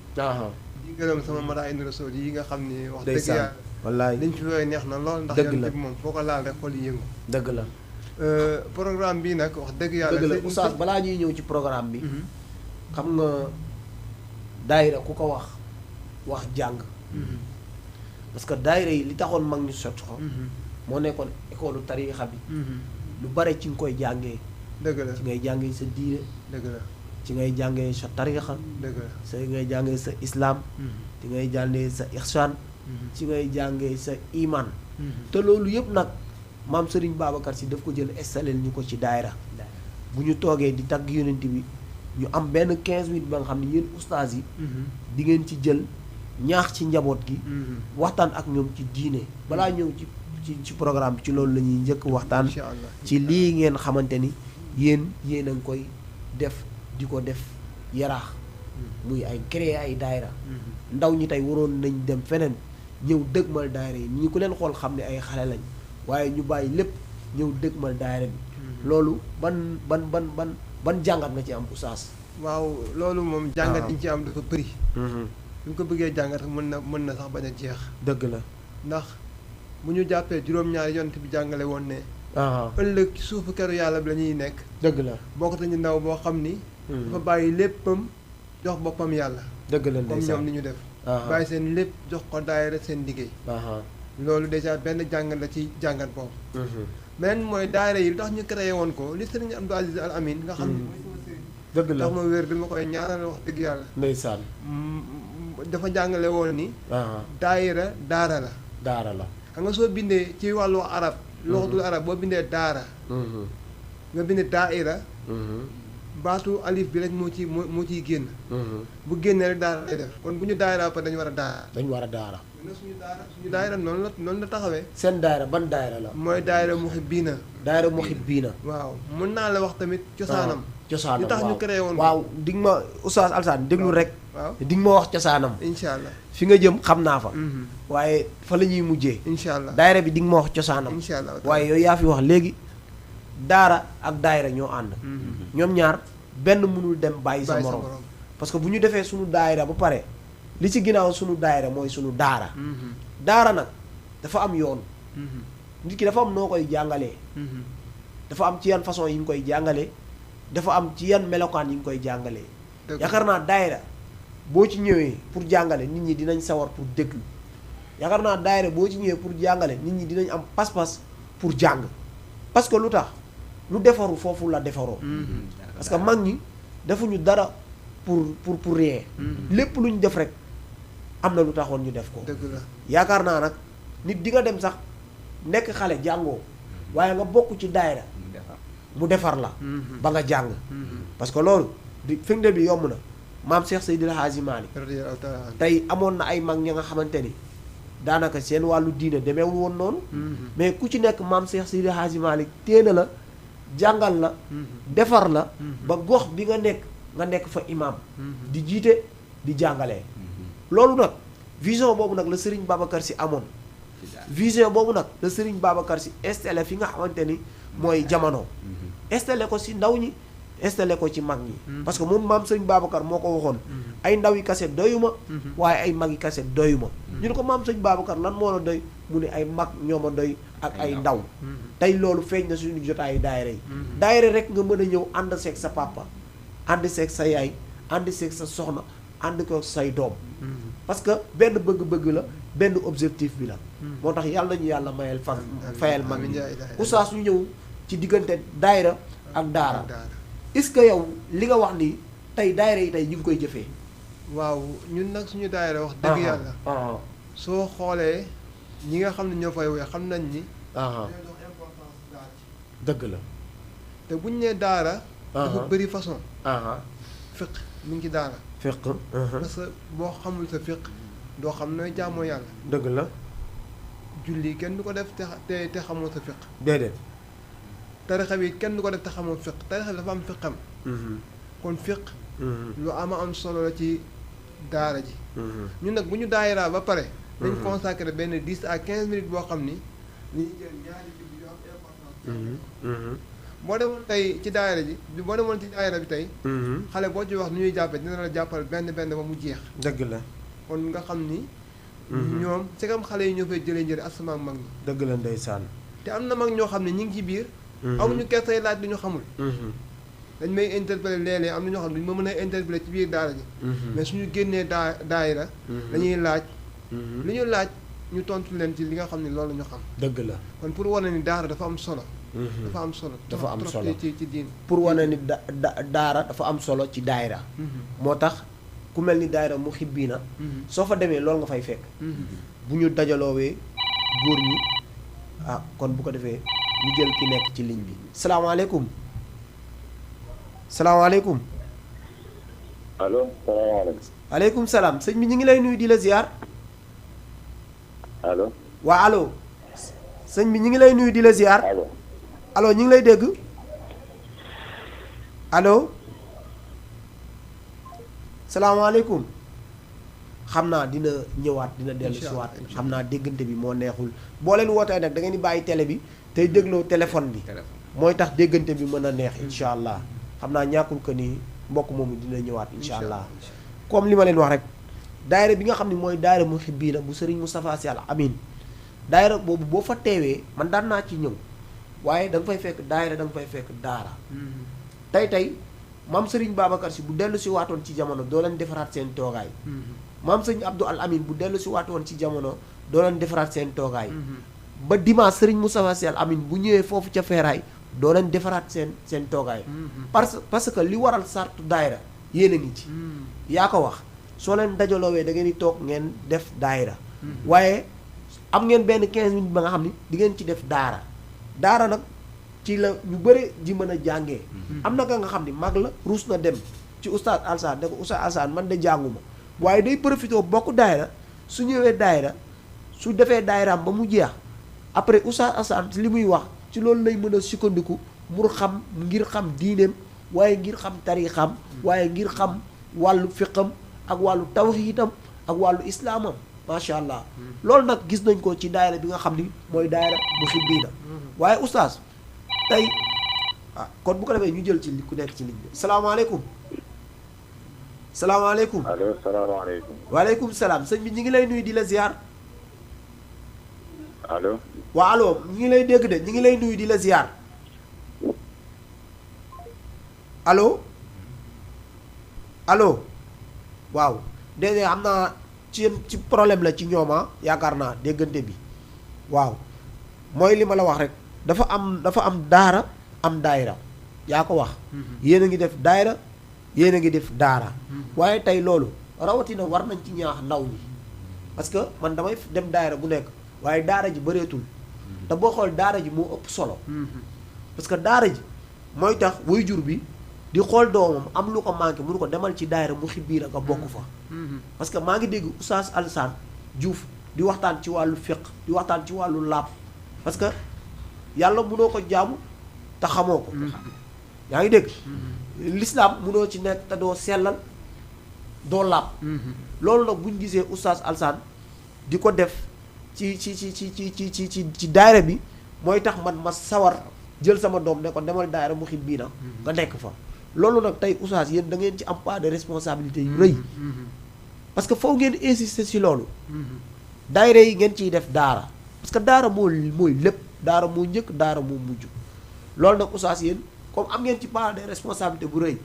di gërëm sama Madaahinu Rasul yi nga xam ni wax dëgg yàlla.
wallaay
liñ fi woowee neex na lool. ndax
dëgg la
yoon bi moom foo ko laal rek xol yi yëngu.
dëgg la.
programme bii nag wax dëgg yàlla.
dëgg la Oustaz balaa ñuy ñëw ci programme bi. xam nga daayira ku ko wax jàng. parce que daayira yi li taxoon mag ñu sot ko moo nekkoon école tariixa bi. lu bare ci nga koy jàngee.
dëgg la
ci ngay jàngee sa diine.
dëgg la
ci ngay jàngee sa tariixa.
dëgg la
ci ngay jàngee sa islam. ci ngay jàngee sa ihsaan. ci ngay jàngee sa iman. te loolu yëpp nag maam Serigne Babacar Sy daf ko jël installé ñu ko ci daayira bu ñu toogee di tagg yonent bi ñu am benn 15 minutes ba nga xam ne yéen ustaas yi. di ngeen ci jël ñaax ci njaboot gi. waxtaan ak ñoom ci diine balaa ñëw ci programme bi ci loolu la ñuy njëkk waxtaan.
incha allah
ci lii ngeen xamante ni yéen a ngi koy def di ko def yaraax. muy ay créer ay daayira ndaw ñi tey waroon nañ dem feneen ñëw dëgmal daayira yi ñi ku leen xool xam ne ay xale lañ waaye ñu bàyyi lépp ñëw dëgmal daayira bi. loolu ban jàngat nga ci am Oustaz.
waaw loolu moom. jàngat yi ñu ci am dafa bëri. bu ñu ko bëggee jàngat mën na sax bañ a jeex.
dëgg la
ndax bu ñu jàppee juróom-ñaari yonent bi jàngale woon ne. ëllëg ci suufu keru yàlla bi la ñuy nekk.
dëgg la
bokk nañu ndaw boo xam ni. dafa bàyyi léppam jox boppam yàlla.
dëgg la
comme ñoom ni ñu def. bàyyi seen lépp jox ko daayira seen liggéey. loolu déjà benn jàngat la ci jàngat boobu. beneen mooy daayira yi lu tax ñu créé woon ko li sëriñ Abdou Aziz Al Amin nga xam ne mooy sama sëriñ.
dëgg la
tax ma wér bi ma koy ñaanal wax dëgg yàlla.
ndeysaan.
dafa jàngale woon ni. daayira daara la.
daara la.
xam nga soo bindee ci wàllu arab. loxatul arab boo bindee daara. nga bindee daaira. baatu alif bi rek moo ciy génn. bu génnee rek daara lay def kon bu ñu daayira ba dañu war a daara.
dañu war a daara.
suñu daayira noonu la taxawee.
seen daayira ban daayira la.
mooy daayira muhibbiina.
daayira muhibbiina.
waaw mën naa la wax tamit cosaanam.
cosaanam
li tax ñu créé woon.
waaw di nga ma Oustaz Alassane déglu rek.
waaw
di nga ma wax cosaanam.
incha allah
fi nga jëm xam naa fa. waaye fa la ñuy mujjee.
incha allah
daayira bi di nga ma wax cosaanam.
incha allah
waaye yooyu yaa fi wax léegi daara ak daayira ñoo ànd. ñoom ñaar benn mënul dem bàyyi sa morom. parce que bu ñu defee suñu daayira ba pare li ci ginnaaw suñu daayira mooy suñu daara. daara nag dafa am yoon. nit ki dafa am noo koy jàngalee. dafa am ci yan façon yi nga koy jàngalee. dafa am ci yan melokaan yi nga koy jàngalee. yaakaar naa daayira boo ci ñëwee pour jàngale nit ñi dinañ sawar pour déglu yaakaar naa daayira boo ci ñëwee pour jàngale nit ñi dinañ am pas-pas pour jàng parce que lu tax lu defaru foofu la defaroo. parce que mag ñi defuñu dara pour rien. lépp lu ñu def rek am na lu taxoon ñu def ko.
dëgg la
yaakaar naa nag nit di nga dem sax nekk xale jàngoo waaye nga bokk ci daayira mu defar la. ba nga jàng. parce que loolu di firnde bi yomb na maam Cheikh Seydil Hadji Malick tey amoon na ay mag ña nga xamante ni daanaka seen wàllu diine demeewul woon noonu. mais ku ci nekk maam Cheikh Seydil Hadji Malick téena la jàngal la. defar la. ba gox bi nga nekk fa imam. di jiite di jàngalee. loolu nag vision boobu nag la Serigne Babacar Sy amoon. vision boobu nag la Serigne Babacar Sy installé fi nga xamante ni mooy jamono. installé ko si ndaw ñi installé ko ci mag ñi. parce que moom maam Serigne Babacar moo ko waxoon. ay ndaw yi kase doyuma. waaye ay mag yi kase doyuma. ñu ne ko maam Serigne Babacar lan moo la doy mu ne ay mag ñoo ma doy ak ay ndaw. tey loolu feeñ na suñu jotaayu daayira yi. daayira rek nga mën a ñëw ànd seeg sa papa ànd seeg sa yaay ànd seeg sa soxna ànd ko say doom. parce que benn bëgg-bëgg la benn objectif bi la. moo tax yàlla ñu yàlla mayal fayal mag ñi. oustaz ñu ñëw ci diggante daayira ak daara. est-ce que yow li nga wax ni tey daayira yi tey ñu ngi koy jëfee.
waaw ñun nag suñu daayira wax dëgg yàlla. soo xoolee ñi nga xam ne ñoo fay woy xam nañ ni.
dëgg la.
te buñ nee daara. dafa bëri façon. fiq mi ngi ci daara.
fiq.
parce que boo xamul sa fiq doo xam nooy jaamoo yàlla.
dëgg la.
julli kenn du ko def te xamoo sa fiq.
déedéet.
tarixa bi kenn du ko def te xamoo fiq tarixa bi dafa am fiqam. kon fiq. lu am solo la ci daara ji. ñun nag bu ñu daayiraa ba pare. dañ consacré benn 10 à 15 minutes boo xam ni dañuy jël ñaari julli yu am importance. boo demoon tey ci daayira ji boo demoon ci daayira bi tey. xale boo ci wax nu ñuy jàppee dina la jàppal benn ba mu jeex.
dëgg la.
kon nga xam ni. ñoom segam xale yi ñoo fay jëlee njëriñ asama ak mag ñi.
dëgg la ndeysaan.
te am na mag ñoo xam ne ñu ngi ci biir. amuñu kertay laaj lu ñu xamul. dañ may interpeller léeg-léeg am na ñoo xam ne duñ ma mën a interpeller ci biir daara ji. mais suñu génnee daayira dañuy laaj. li ñu laaj ñu tontu leen ci li nga xam ne loolu ñu xam.
dëgg la.
kon pour wane ni daara dafa am solo. dafa am solo.
dafa am
trop
solo
ci diin.
pour wane ni daara dafa am solo ci daayira. moo tax ku mel ni daayira mu xibbiina. soo fa demee loolu nga fay fekk. bu ñu dajaloowee góor ñi kon bu ko defee ñu jël ki nekk ci ligne bi. salaamaaleykum. salaamaaleykum.
allo salaamaaleykum.
aleykum salaam sëñ bi ñu ngi lay nuyu di la ziar.
allo.
waa allo. sëñ bi ñu ngi lay nuyu di la ziar.
allo.
allo ñu ngi lay dégg. allo. salaamaaleykum. xam naa dina ñëwaat dina dellu si waat xam naa déggante bi moo neexul boo leen wootee nag da ngeen di bàyyi télé bi tey dégloo téléphone bi mooy tax déggante bi mën a neex incha allah xam naa ñàkkul que ni mbokk moomu dina ñëwaat incha allah comme li ma leen wax rek daayira bi nga xam ne mooy daayira Muhibbiina bu Serigne Moustapha Sy Al Amine daayira boobu boo fa teewee man daan naa ci ñëw waaye da nga fay fekk daayira da nga fay fekk daara tey maam Serigne Babacar Sy bu dellu si waatoon ci jamono doo leen defaraat seen toogaay maam Serigne Abdou Al Amine bu dellu si waatoon ci jamono doo leen defaraat seen toogaay ba dimanche Serigne Moustapha Sy Al Amine bu ñëwee foofu ca feeraay doo leen defaraat seen toogaay parce que li waral sartu daayira yéen a ngi ci yaa ko wax soo leen dajaloowee da ngeen di toog ngeen def daayira waaye am ngeen benn 15 minutes ba nga xam ni di ngeen ci def daara nag ci la ñu bëri di mën a jàngee am na ka nga xam ni mag la ruus na dem ci oustaz Alsaan ne ko oustaz Alsaan man de jànguma waaye day profité bokk daayira su ñëwee daayira su defee daayiraam ba mu jeex après oustaz Alsaan li muy wax ci loolu lay mën a sukkandiku ngir xam diineem waaye ngir xam tariixam waaye ngir xam wàllu fiqam ak wàllu tawhiidam ak wàllu islaamam macha allah loolu nag gis nañ ko ci daayira bi nga xam ni mooy daayira Muhibbiina waaye oustaz tey kon bu ko defee ñu jël ci ku nekk ci ligne bi salaamaaleykum. salaamaaleykum.
allo salaamaaleykum.
waaleykum salaam sëñ bi ñu ngi lay nuyu di la ziar.
allo.
waa allo ñu ngi lay dégg de ñu ngi lay nuyu di la ziar. allo. allo. waaw déedéet xam naa ci problème la ci ñooma yaakaar naa déggante bi waaw mooy li ma la wax rek dafa am daara am daayira yaa ko wax yéen a ngi def daayira yéen a ngi def daara waaye tey loolu rawatina war nañ ci ñaax ndaw ñi parce que man damay dem daayira bu nekk waaye daara ji bëreetul te boo xool daara ji moo ëpp solo parce que daara ji mooy tax waajur bi di xool doomam am lu ko manqué mënu ko demal ci daayira Muhibbiina nga bokk fa parce que maa ngi dégg Oustaz Alsaan Diouf di waxtaan ci wàllu fiqh di waxtaan ci wàllu laab parce que yàlla mënoo ko jaamu te xamoo ko yaa ngi dégg l'islam mënoo ci nekk te doo sellal doo laab loolu nag buñ gisee Oustaz Alsaan di ko def ci daayira bi mooy tax man ma sawar jël sama doom ne ko demal daayira Muhibbiina nga nekk fa loolu nag tey oustaz yéen da ngeen ci am part de responsabilité yu rëy parce que foo ngeen insister ci loolu daayira yi ngeen ciy def daara parce que daara mooy lépp daara moo njëkk daara moo mujj loolu nag oustaz yéen comme am ngeen ci part de responsabilité bu rëy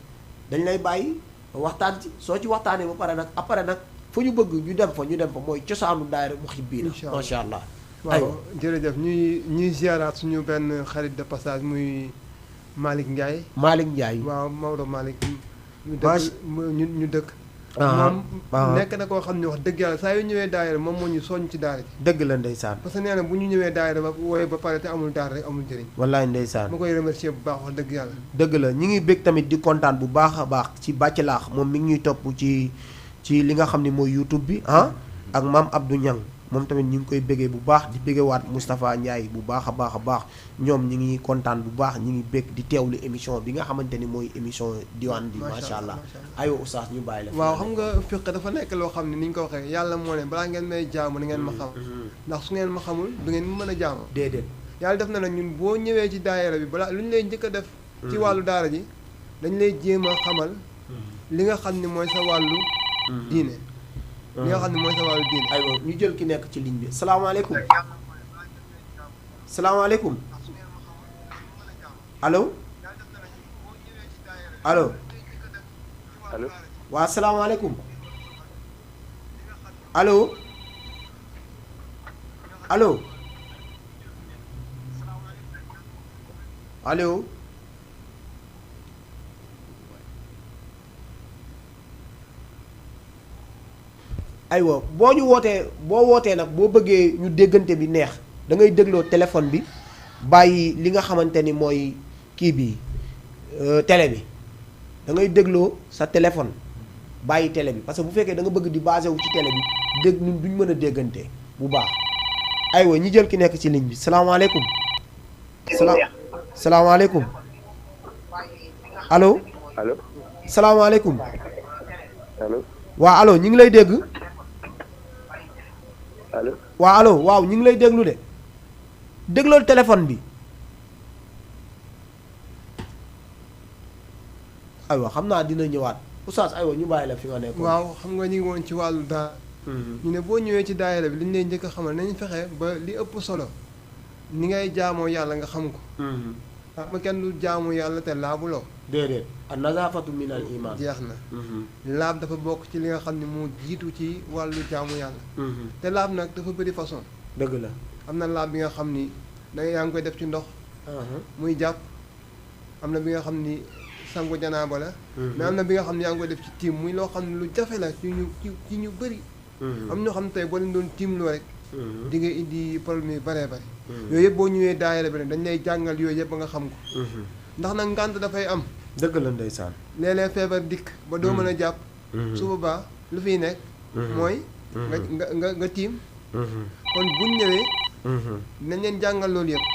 dañ lay bàyyi waxtaan ci soo ci waxtaanee ba pare nag après nag fu ñu bëgg ñu dem fa mooy cosaanu daayira Muhibbiina macha allah
waaw jërëjëf ñuy ziaraat suñu benn xarit de passage muy Malick Ndiaye.
Malick Ndiaye.
waaw Maodo Malick. ñu dëkk moom nekk na koo xam ne wax dëgg yàlla saa yu ñëwee daayira moom moo ñu soññ ci daara ji.
dëgg la ndeysaan.
parce que nee na bu ñu ñëwee daayira ba wooye ba pare te amul daara rek amul njëriñ.
wallaay ndeysaan.
ma koy remercier bu baax wax dëgg yàlla.
dëgg la ñi ngi bég tamit di kontaan bu baax a baax ci bàcc laax moom mi ngi ñuy topp ci li nga xam ne mooy YouTube bi ak maam Abdou Niang moom tamit ñu ngi koy béggee bu baax di béggewaat Moustapha Ndiaye bu baax a baax ñoom ñi ngi kontaan bu baax ñi ngi bég di teewlu émission bi nga xamante ni mooy émission diwaan bi macha allah aywa oustaz ñu bàyyi la.
waaw xam nga fiq dafa nekk loo xam ne ni ñu ko waxee yàlla moo ne balaa ngeen may jaamu da ngeen ma xam ndax su ngeen ma xamul du ngeen mën a jaamu.
déedéet
yàlla def na nag ñun boo ñëwee ci daayira bi balaa lu ñu lay njëkk a def ci wàllu daara ji dañ lay jéem a xamal li nga xam ne mooy sa wàllu diine li nga xam ne mooy sa wàllu diine.
aywa ñu jël ki nekk ci ligne bi salaamaaleykum salaamaaleykum allo allo
allo
waa salaamaaleykum allo allo allo aywa boo ñu wootee nag boo bëggee ñu déggante bi neex da ngay dégloo téléphone bi bàyyi li nga xamante ni mooy kii bi télé bi da ngay dégloo sa téléphone bàyyi télé bi parce que bu fekkee da nga bëgg di basé wu ci télé bi dégg ñun duñ mën a déggante bu baax aywa ñi jël ki nekk ci ligne bi salaamaaleykum salaamaaleykum allo
allo
salaamaaleykum
allo
waa allo ñu ngi lay dégg
allo
waa allo waaw ñu ngi lay déglu de déglool téléphone bi aywa xam naa dina ñëwaat oustaz aywa ñu bàyyi la fi nga nekk.
waaw xam nga ñu ngi woon ci wàllu daa ñu ne boo ñëwee ci daayira bi li ñu lay njëkk a xamal nañ fexe ba li ëpp solo ni ngay jaamoo yàlla nga xam ko. xam nga kenn du jaamu yàlla te laabuloo.
déedéet an nazaafatu min al iman.
jeex na. laab dafa bokk ci li nga xam ne moo jiitu ci wàllu jaamu yàlla. te laab nag dafa bëri façon.
dëgg la.
am na laab bi nga xam ni da yaa ngi koy def ci ndox. muy jàpp am na bi nga xam ni sangu janaaba la. mais am na bi nga xam ne yaa ngi koy def ci tiim muy loo xam ne lu jafe la ci ñu bëri. am ñoo xam ne tey boo leen doon tiimloo rek. di nga indi problème yu bëree bëri. yooyu yëpp boo ñëwee daayira bi dañ lay jàngal yooyu yëpp ba nga xam ko. ndax nag ngànt dafay am.
dëgg la ndeysaan.
léeg-léeg feebar dikk ba doo mën a jàpp. su boobaa lu fiy nekk. mooy. nga tiim. kon buñ ñëwee. nañ leen jàngal loolu yëpp.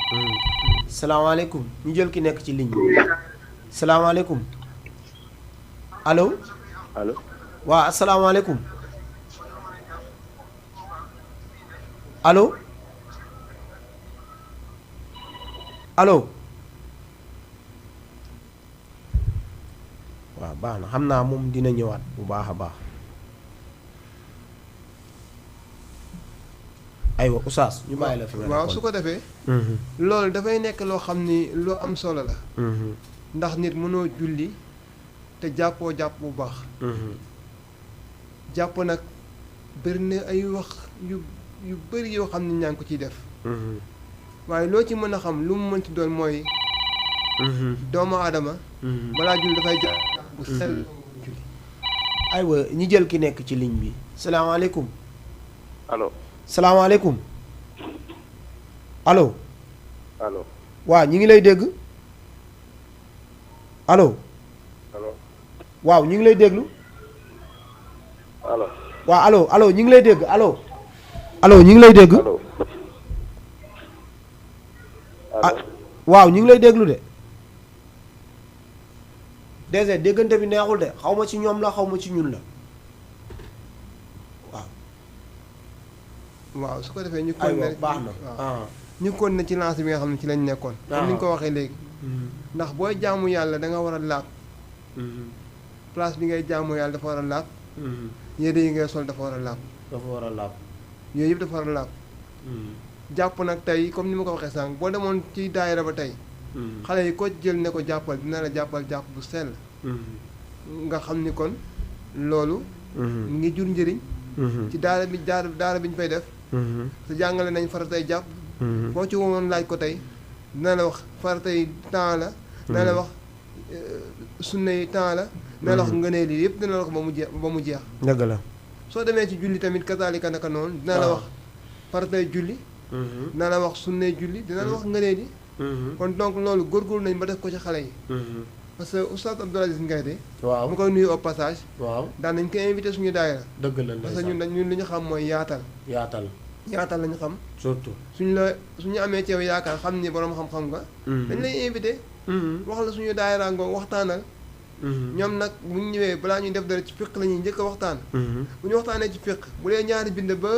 salaamaaleykum ñu jël ki nekk ci ligne bi. salaamaaleykum. allo.
allo.
waa asalaamaaleykum. allo. allo. waaw baax na xam naa moom dina ñëwaat bu baax a baax. aywa oustaz ñu bàyyi la fi nga
waaw su ko defee. loolu dafay nekk loo xam ni lu am solo la. ndax nit mënoo julli te jàppoo jàpp bu baax. jàpp nag bëri na ay wax yu bëri yoo xam ne ñaa ngi ko ciy def. waaye loo ci mën a xam lu mu mënti doon mooy. doomu aadama. balaa julli dafay jàpp bu sell julli.
aywa ñi jël ki nekk ci ligne bi salaamaaleykum.
allo.
salaamaaleykum. allo.
allo.
waaw ñi ngi lay dégg. allo.
allo.
waaw ñu ngi lay déglu.
allo.
waaw allo allo ñu ngi lay dégg allo. allo ñu ngi lay dégg.
allo.
ah waaw ñu ngi lay déglu de. déjà déggante bi neexul de xaw ma ci ñoom la xaw ma ci ñun la waaw.
waaw su ko defee ñu.
aywa baax na
waaw ñu kon na ci lancé bi nga xam ne ci lañ nekkoon. comme ni ñu ko waxee léegi. ndax booy jaamu yàlla da nga war a laab. place bi ngay jaamu yàlla dafa war a laab. yére yi ngay sol dafa war a laab.
dafa war a laab.
yooyu yëpp dafa war a laab. jàpp nag tey comme ni ma ko waxee sànq boo demoon ci daayira ba tey. xale yi ko jël ne ko jàppal dina la jàppal jàpp bu sell. nga xam ni kon loolu. ngi jur njëriñ. ci daara bi ñu fay def. te jàngale nañ faratay jàpp. boo ci woon laaj ko tey dina la wax faratay temps la. dina la wax sunna yi temps la dina la wax ngëneel yi yëpp dina la wax ba mu jeex
dëgg la.
soo demee ci julli tamit kazaalika naka noonu dina la wax faratay julli dina la wax sunnay julli dina la wax ngëneel yi kon donc loolu góorgóorlu nañ ba def ko ci xale yi parce que oustaz Abdoul Aziz Ngaïdé
waaw
mu koy nuyu au passage
waaw
daan nañ ko invité suñu daayira
dëgg la
parce que ñun li ñu xam mooy yaatal
yaatal
lañu xam
surtout.
suñu amee ci yow yaakaar xam ni borom xam-xam nga dañ lay invité wax la suñu daayira ngoo waxtaanal ñoom nag bu ñu ñëwee balaa ñuy def dara ci fiq la ñuy njëkk a waxtaan bu ñu waxtaanee ci fiq bu dee ñaari bind ba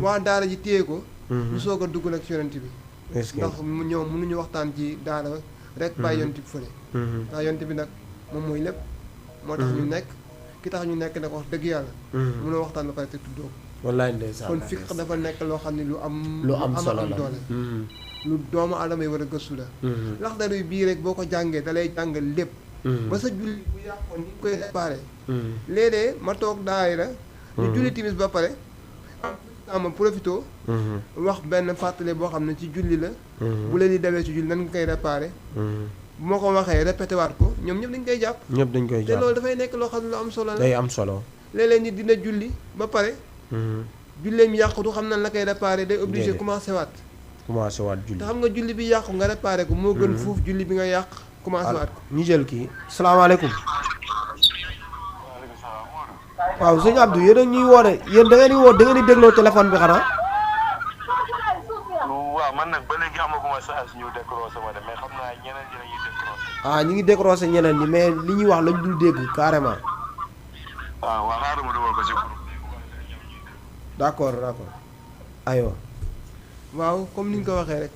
waa daara ji téye ko ñu soog a dugg nag ci yonent bi ndax ñoom mënuñu waxtaan ci daara rek bàyyi yonent bi fële ndax yonent bi nag moom mooy lépp moo tax ñu nekk ki tax ñu nekk nag wax dëgg yàlla mënoo waxtaan ba pare te tuddoo ko
wallaay ndeysaan
kon fiq dafa nekk loo xam ne lu am
solo la
doole lu doomu aadama yi war a gëstu la Laxdari bii rek boo ko jàngee da lay jàngal lépp ba sa julli bu yàqoon ni koy réparé léeg-léeg ma toog daayira ñu julli timis ba pare am profito wax benn fàttale boo xam ne ci julli la bu leen di dawee ci julli nan nga koy réparé bu ma ko waxee répété waat ko ñoom ñëpp dañ koy jàpp te loolu dafay nekk loo xam ne lu am solo la
day am solo
léeg-léeg nit dina julli ba pare julleem yàqu du xam nan la koy réparé day obligé commencé waat
julli
te xam nga julli bi yàqu nga réparé ko moo gën fuuf julli bi nga yàq commencé waat ko
ñu jël kii salaamaaleykum waaw sëñ Abdou yéen a ñuy woo de yéen da ngeen di woo da ngeen di dégloo téléphone bi xanaa
waaw man nag ba léegi amaguma chance ñu décroché ma de mais xam naa ñeneen ñi lañuy décroché
ñu ngi décroché ñeneen ñi mais li ñuy wax lañ dul dégg carrément
waaw xaaral ma dugal ko ci groupe
d'accord aywa
waaw comme ni ñu ko waxee rek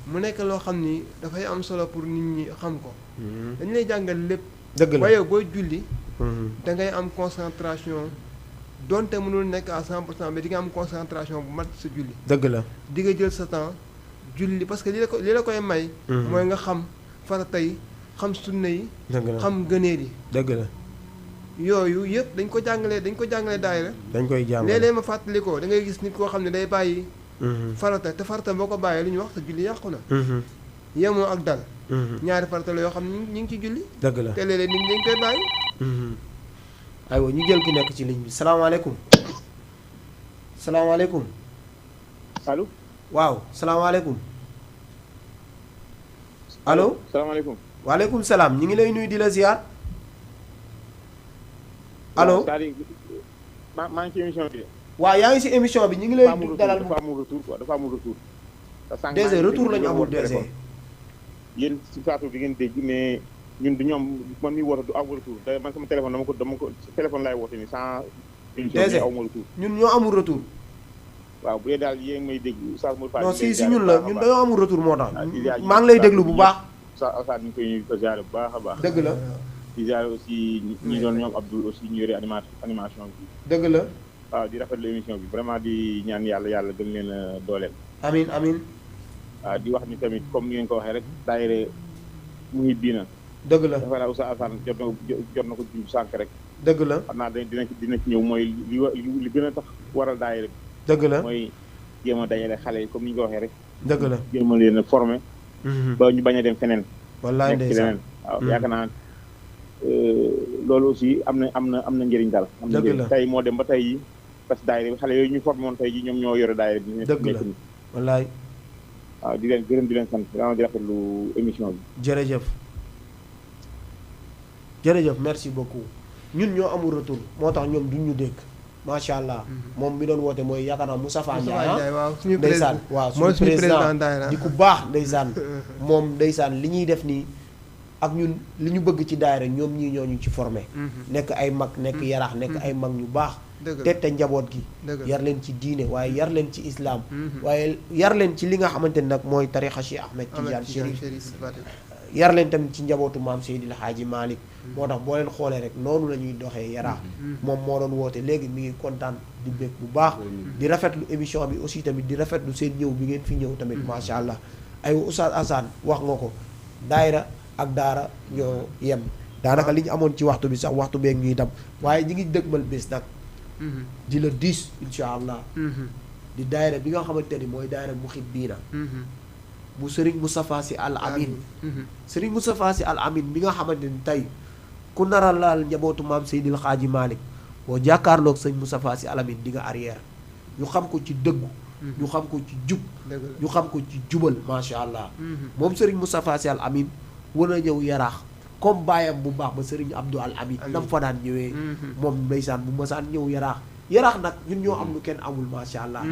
mu nekk loo xam ni dafay am solo pour nit ñi xam ko dañu lay jàngal lépp
dëgg la
waaye booy julli da ngay am concentration donte mënul nekk à 100% mais di nga am concentration bu mat sa julli
dëgg la
di nga jël sa temps julli parce que li la koy may mooy nga xam farata yi xam sunna yi xam gëneel yi
dëgg la
yooyu yëpp dañ ko jàngalee daayira
dañ koy jàngale
léeg-léeg ma fàttali ko da ngay gis nit koo xam ne day bàyyi farata te farata boo ko bàyyee lu ñu wax sa julli yàqu na yemoo ak dal ñaari farata la yoo xam ne ñu ngi ci julli
dëgg la
te léeg-léeg nit ñi dañ koy bàyyi
aywa ñu jël ki nekk ci ligne bi salaamaaleykum
allo
waaw salaamaaleykum allo
salaamaaleykum
waaleykum salaam ñu ngi lay nuyu di la ziar allo
maa ngi ci émission bi
waaw yaa ngi si émission bi ñu ngi lay dalal
dafa amul retour quoi dafa amul retour
DG retour lañu amul DG
yéen si plateau bi ngeen dégg mais ñun du ñoom man mi woote du amul retour te man sama téléphone dama ko téléphone laay woote ni sans émission bi amul retour
ñun ñoo amul retour
waaw bu dee daal yéen may dégg Oustaz Modou Fall
non si ñun la ñun dañoo amul retour moo tax maa ngi lay déglu bu baax
Oustaz ñu koy ziare bu baax a baax
dëgg la
di ziare aussi ñi doon ñoom Abdoul aussi ñu yore animation bi
dëgg la
waaw di rafetlu émission bi vraiment di ñaan yàlla gën leen a dooleel
amin
waaw di wax ni tamit comme ni ngeen ko waxee rek daayira Mouhidina
dëgg la
dafa naa Oustaz Assane jot na ko ju sànq rek
dëgg la
xam naa dina ci ñëw mooy li gën a tax waral daayira bi
dëgg la
mooy jéem a dajale xale yi comme ni ñu ko waxee rek
dëgg la
jéem a leen a formé ba ñu bañ a dem feneen
wallaay
nekk ci leneen waaw yaakaar naa loolu aussi am na njëriñ daal am na njëriñ tey moo dem ba tey yi parce que daayira bi xale yooyu ñu formé woon tey ji ñoom ñoo yore daayira bi
dëgg la wallaay
waaw di leen gërëm di leen sant vraiment di rafetlu émission bi
jërëjëf merci beaucoup ñun ñoo amul retour moo tax ñoom duñ ñu dégg macha allah moom mi doon woote mooy yaakaar naa Moustapha Ndiaye
waaw
ndeysaan waaw suñu président di ku baax ndeysaan moom ndeysaan li ñuy def nii ak ñun li ñu bëgg ci daayira ñoom ñii ñoo ñu ci formé nekk ay mag nekk yaraax nekk ay mag ñu baax tette njaboot gi yar leen ci diine waaye yar leen ci islam waaye yar leen ci li nga xamante ne nag mooy tarixa Cheikh Ahmed Tidiane Chérif yar leen tamit ci njabootu maam Seydil Hadji Malick moo tax boo leen xoolee rek noonu la ñuy doxee yaraax moom moo doon woote léegi mi ngi kontaan di bég bu baax di rafetlu émission bi aussi tamit di rafetlu seen ñëw bi ngeen fi ñëw tamit macha allah ay Oustaz Assane wax nga ko daayira ak daara ñoo yem daanaka li ñu amoon ci waxtu bi sax waxtu beeg ñuy dem waaye ñi ngi dëgmal bés nag di la 10 incha allah di daayira bi nga xamante ni mooy daayira Mouhibina bu Serigne Moustapha Sy Al Amin Serigne Moustapha Sy Al Amin bi nga xamante ni tey ku nara laal njabootu maam Seydil Xaaji Malick boo jàkkaarloog sëñ Moustapha Sy Al Amine di nga arrière ñu xam ko ci dëggu ñu xam ko ci jub ñu xam ko ci jubal macha allah moom Serigne Moustapha Sy Al Amine war a ñëw yaraax comme baayam bu baax ba Serigne Abdou Al Amine nam fa daan ñëwee moom ndeysaan bu masaan ñëw yaraax nag ñun ñoo am lu kenn amul macha allah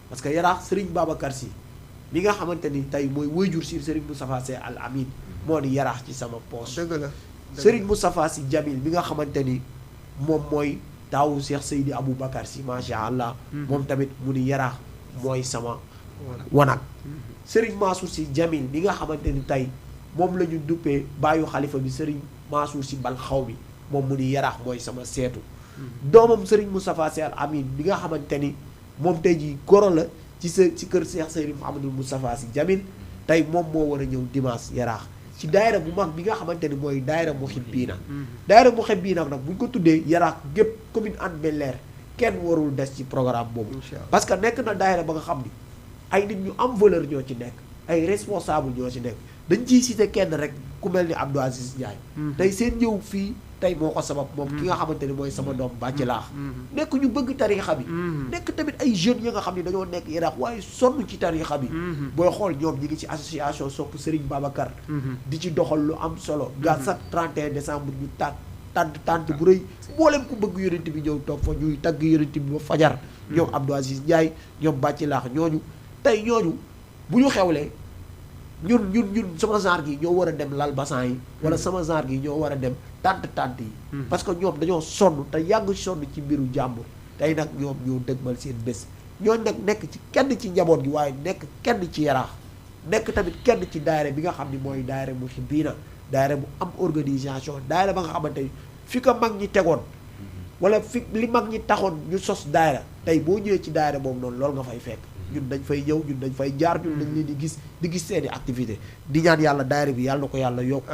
parce que yaraax Serigne Babacar Sy mi nga xamante ni tey mooy waajur si Serigne Moustapha Sy Al Amine moo di yaraax ci sama poche
dëgg la
Serigne Moustapha Sy Jamil mi nga xamante ni moom mooy taawu Cheikh Seydi Aboubacar Sy macha allah moom tamit mu ni yaraax mooy sama wanag Serigne Mansour Sy Jamil mi nga xamante ni tey moom la ñu duppee bàyyu xalifa bi Serigne Mansour Sy bal xaw mi moom mu ni yaraax mooy sama seetu doomam Serigne Moustapha Sy Al Amine bi nga xamante ni moom tey jii goro la ci kër Cheikh Seydi Mouhamadou Moustapha Sy Jamil tey moom moo war a ñëw dimanche yaraax ci daayira bu mag bi nga xamante ni mooy daayira Muhibbiina daayira Muhibbiina nag bu ñu ko tuddee yaraax gépp commune Hann Bel-Air kenn warul des ci programme boobu parce que nekk na daayira ba nga xam ni ay nit ñu am valeur ñoo ci nekk ay responsable ñoo ci nekk dañ ciy cité kenn rek ku mel ni Abdou Aziz Ndiaye tey seen ñëw fii tey moo ko sabab moom ki nga xamante ni mooy sama doom bàcc laax nekk ñu bëgg tariixa bi nekk tamit ay jeunes yi nga xam ne dañoo nekk yaraax waaye sonn ci tariixa bi booy xool ñoom ñi ngi ci association sopp Serigne Babacar di ci doxal lu am solo gaa chaque 31 décembre ñu tànt bu rëy mboolem ku bëgg yonent bi ñëw toog fa ñuy tagg yonent bi ba fajar ñoom Abdou Aziz Ndiaye ñoom bàcc laax ñooñu tey ñooñu bu ñu xewlee ñun sama genre gi ñoo war a dem lal basan yi wala sama genre gi ñoo war a dem tànt yi parce que ñoom dañoo sonn te yàgg sonn ci mbiru jàmbur tey nag ñoom ñoo dëgmal seen bés ñooñu nag nekk ci kenn ci njaboot gi waaye nekk kenn ci yaraax nekk tamit kenn ci daayira bi nga xam ni mooy daayira Muhibbiina daayira bu am organisation daayira ba nga xamante ni fi ko mag ñi tegoon wala fi li mag ñi taxoon ñu sos daayira tey boo ñëwee ci daayira boobu noonu loolu nga fay fekk ñun dañ fay ñëw ñun dañ fay jaar ñun dañ leen di gis seeni activité di ñaan yàlla daayira bi yàlla na ko yàlla yokk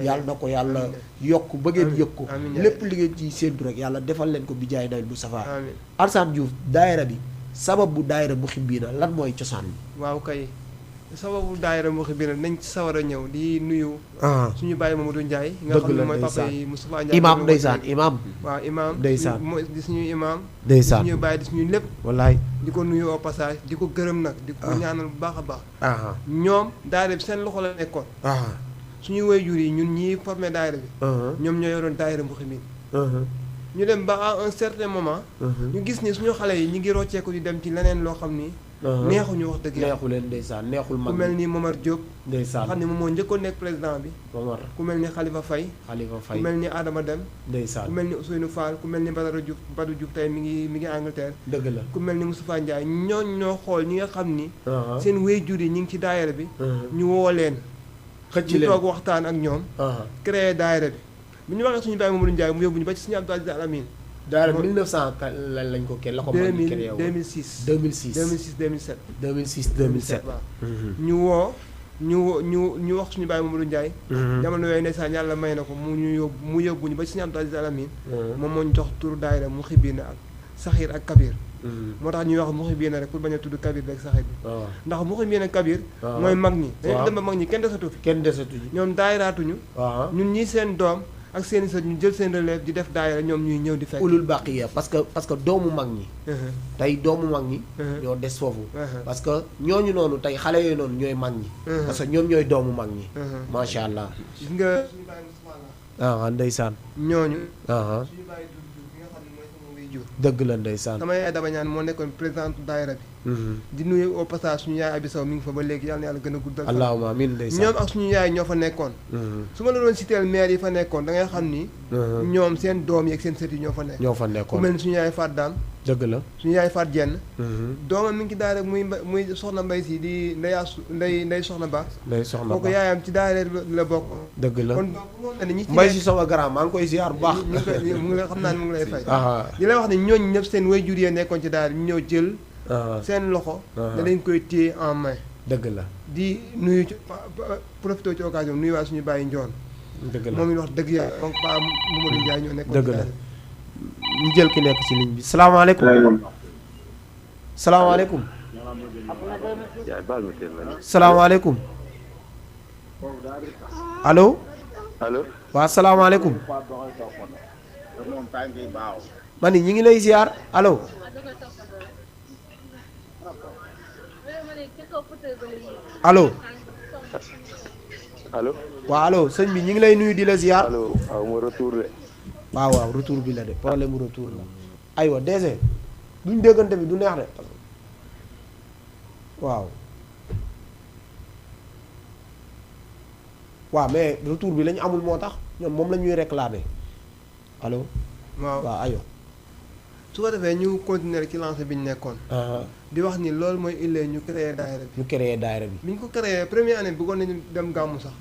yàlla na ko yàlla yokk ba ngeen yëg ko lépp li ngeen ciy séentu rek yàlla defal leen ko bi jaay nabi Moustapha Alassane Diouf daayira bi sababu daayira Muhibbiina lan mooy cosaan bi
waaw kay sababu daayira Muhibbiina nañ ci sawar a ñëw di nuyu suñu bàyyi Mamadou Ndiaye nga xam ne mooy papa yi Moustapha Ndiaye
imam ndeysaan imam
waaw imam
ndeysaan
di suñu imam
ndeysaan
di suñu bàyyi di suñu lépp
wallaay
di ko nuyu au passage di ko gërëm nag di ko ñaanal bu baax a baax ñoom daayira bi seen loxo la nekkoon suñu waajur yi ñun ñii formé daayira bi ñoom ñoo yoroon daayira Muhibbiina ñu dem ba à un certain moment ñu gis ni suñu xale yi ñi ngi rocceeku di dem ci leneen loo xam ni neexuñu wax dëgg
neexu leen ndeysaan neexul mag
ku mel ni Momar Diop
ndeysaan
xam ne moom moo njëkkoon nekk président bi
Momar
ku mel ni Khalifa Faye ku mel ni Adama Dem
ndeysaan
ku mel ni Ousseynou Fall ku mel ni Badou Diouf tey mi ngi Angleterre
dëgg la
ku mel ni Moustapha Ndiaye ñoo xool ñi nga xam ni seen waajur yi ñi ngi ci daayira bi ñu woo leen
xëcc
ñu
leen
toog waxtaan ak ñoom créé daayira bi bu ñu waxee suñu bàyyi Mamadou Ndiaye mu yóbbu ñu ba ci suñu Abdou Aziz Al Amine
daayira 1900 lañ ko kenn la ko mën a créé
2006
2007
waaw ñu wax suñu bàyyi Mamadou Ndiaye jamono yooyu ndeysaan yàlla may na ko mu yóbbu ñu ba ci suñu Abdou Aziz Al Amine moom moo ñu jox turu daayira Muhibbiina ak Saxiir ak Kabir moo tax ñuy wax Muhibbiina rek pour bañ a tudd Kabir rek Saxiir bi ndax Muhibbiina Kabir mooy mag ñi dañu dem ba mag ñi kenn desatu fi ñoom daayiraatuñu ñun ñi seen doom ak seen sa ñu jël seen relève di def daayira ñoom ñuy ñëw di fekk
ulul baqiya parce que doomu mag ñi tey doomu mag ñi ñoo des foofu parce que ñooñu noonu tey xale yooyu noonu ñooy mag ñi parce que ñoom ñooy doomu mag ñi macha allah
gis nga suñu bàyyi Moustapha
ndeysaan
ñooñu suñu bàyyi Doudou bi nga xam ne mooy sama waajur
dëgg la ndeysaan
sama yaay Daba Ñaan moo nekkoon présidente daayira bi di nuyu au passage suñu yaay Abi Sow mi ngi fa ba léegi yàlla na yàlla gën a guddal
allahumma amiin ndeysaan
ñoom ak suñu yaay ñoo fa nekkoon su ma la doon citeel maire yi fa nekkoon da ngay xam ni ñoom seen doom yi ak seen sët yi ñoo fa nekkoon ku mel ni suñu yaay Faat Daan
dëgg la
suñu yaay Faat Jenn doomam mi ngi ci daayira muy soxna Mbay si di nday soxna Ba kooku yaayam ci daayira la bokk
dëgg la
kon ñi ci
Mbay si sama grand maa ngi koy ziar bu baax
mu ngi xam naa ne mu ngi lay fay di lay wax ne ñooñu ñëpp seen waajur yi nekkoon ci daayira ñu ñëw jël seen loxo da lañ koy téye en main
dëgg la
di nuyu ci profité ci occasion nuyu waa suñu bàyyi njoon
dëgg la
moom it wax dëgg yàlla donc Pa Mamadou Ndiaye ñoo nekkoon
dëgg la ñu jël ki nekk ci ligne bi salaamaaleykum salaamaaleykum salaamaaleykum allo waa salaamaaleykum ma ni ñi ngi lay ziar allo allo
allo
waaw allo sëñ bi ñi ngi lay nuyu di la ziar
allo waaw mo retour de
waaw retour bi la de problème mu retour la aywa DG duñ déggante bi du neex de waaw mais retour bi lañu amul moo tax ñoom moom la ñuy réclamer allo waaw ayo
su ko defee ñu continuer ci lancé bi ñu nekkoon di wax ni loolu mooy illee ñu créé daayira bi bi ñu ko créé première année bëggoon nañu dem gàmmu sax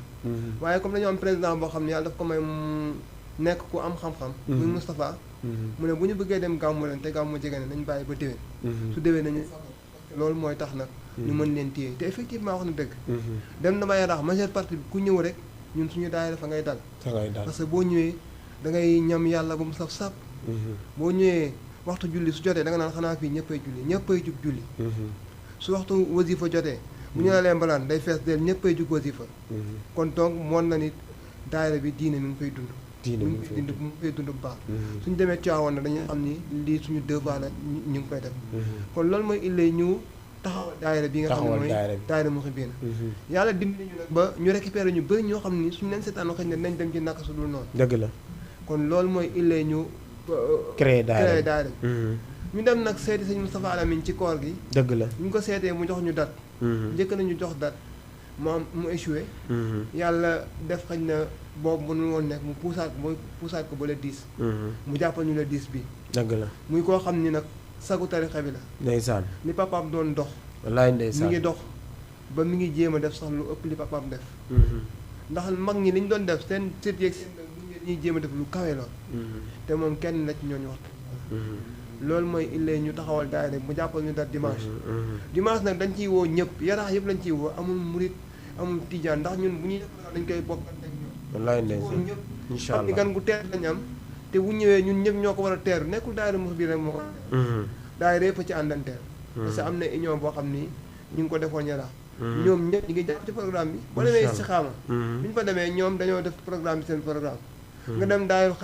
waaye comme dañoo am président boo xam ne yàlla daf ko may mu nekk ku am xam-xam muy Moustapha mu ne bu ñu bëggee dem gàmmu leen te gàmmu jege ne nañu bàyyi ba déwén su déwén nañu loolu mooy tax nag ñu mën leen téye te effectivement wax na dëgg dem na may rax majeure partie bi ku ñëw rek ñun suñu daayira fa ngay dal parce que boo ñëwee da ngay ñam yàlla ba mu saf sap boo ñëwee waxtu julli su jotee da nga naan xanaa fii ñëppay julli ñëppay jug julli su waxtu wasifa jotee bu ñu la lee mbalaan day fees del ñëppay jug wasifa kon donc moon na nit daayira bi diine mi ngi koy dund mu ngi koy dund bu baax suñu demee Tiwaawan na dañuy xam ni lii suñu devoir la ñu ngi koy def kon loolu mooy illee ñu taxawal daayira bi nga xam ne mooy daayira Mouhibina yàlla dimbali ñu nag ba ñu récupérer ñu bëri ñoo xam ni suñu leen seetaanoo xëy ne nañ dem ci naka su dul noonu
dëgg la
kon loolu mooy illee ñu
créé daayira
ñu dem nag seeti sëñ Moustapha Alamine ci koor gi
dëgg la
ñu ko seetee mu jox ñu date njëkk nañu jox date mu échoué yàlla def xëy na boobu mënul woon nekk mu puusaat ko ba le 10 mu jàppal ñu le 10 bi
dëgg la
muy koo xam ni nag sagu tarixa bi la
ndeysaan
li papaam doon dox
wallaay ndeysaan
mi ngi dox ba mi ngi jéem a def sax lu ëpp li papaam def ndax mag ñi li ñu doon def seen sët yeeg seen ñuy jéem a def lu kawe lool te moom kenn la ci ñooñu wax loolu mooy illee ñu taxawal daayira mu jàppal ñu date dimanche nag dañ ciy woo ñëpp yaraax yëpp lañ ciy woo amul murit amul tijaan ndax ñun bu ñuy def dañ koy bokk ak
wallaay ndeysaan
ñëpp
incha
xam ni
allah
gan gu teer lañ am te bu ñëwee ñun ñëpp ñoo ko war a teeru nekkul daayira mos bi rek moo ko daayira yëpp ci àndanteer parce que am na union boo xam ni ñu ngi ko defoon yaraax ñoom ñëpp ñi ngi jàpp ci programme bi boo demee si xaama bi ñu fa demee ñoom dañoo def programme bi seen programme nga dem daayira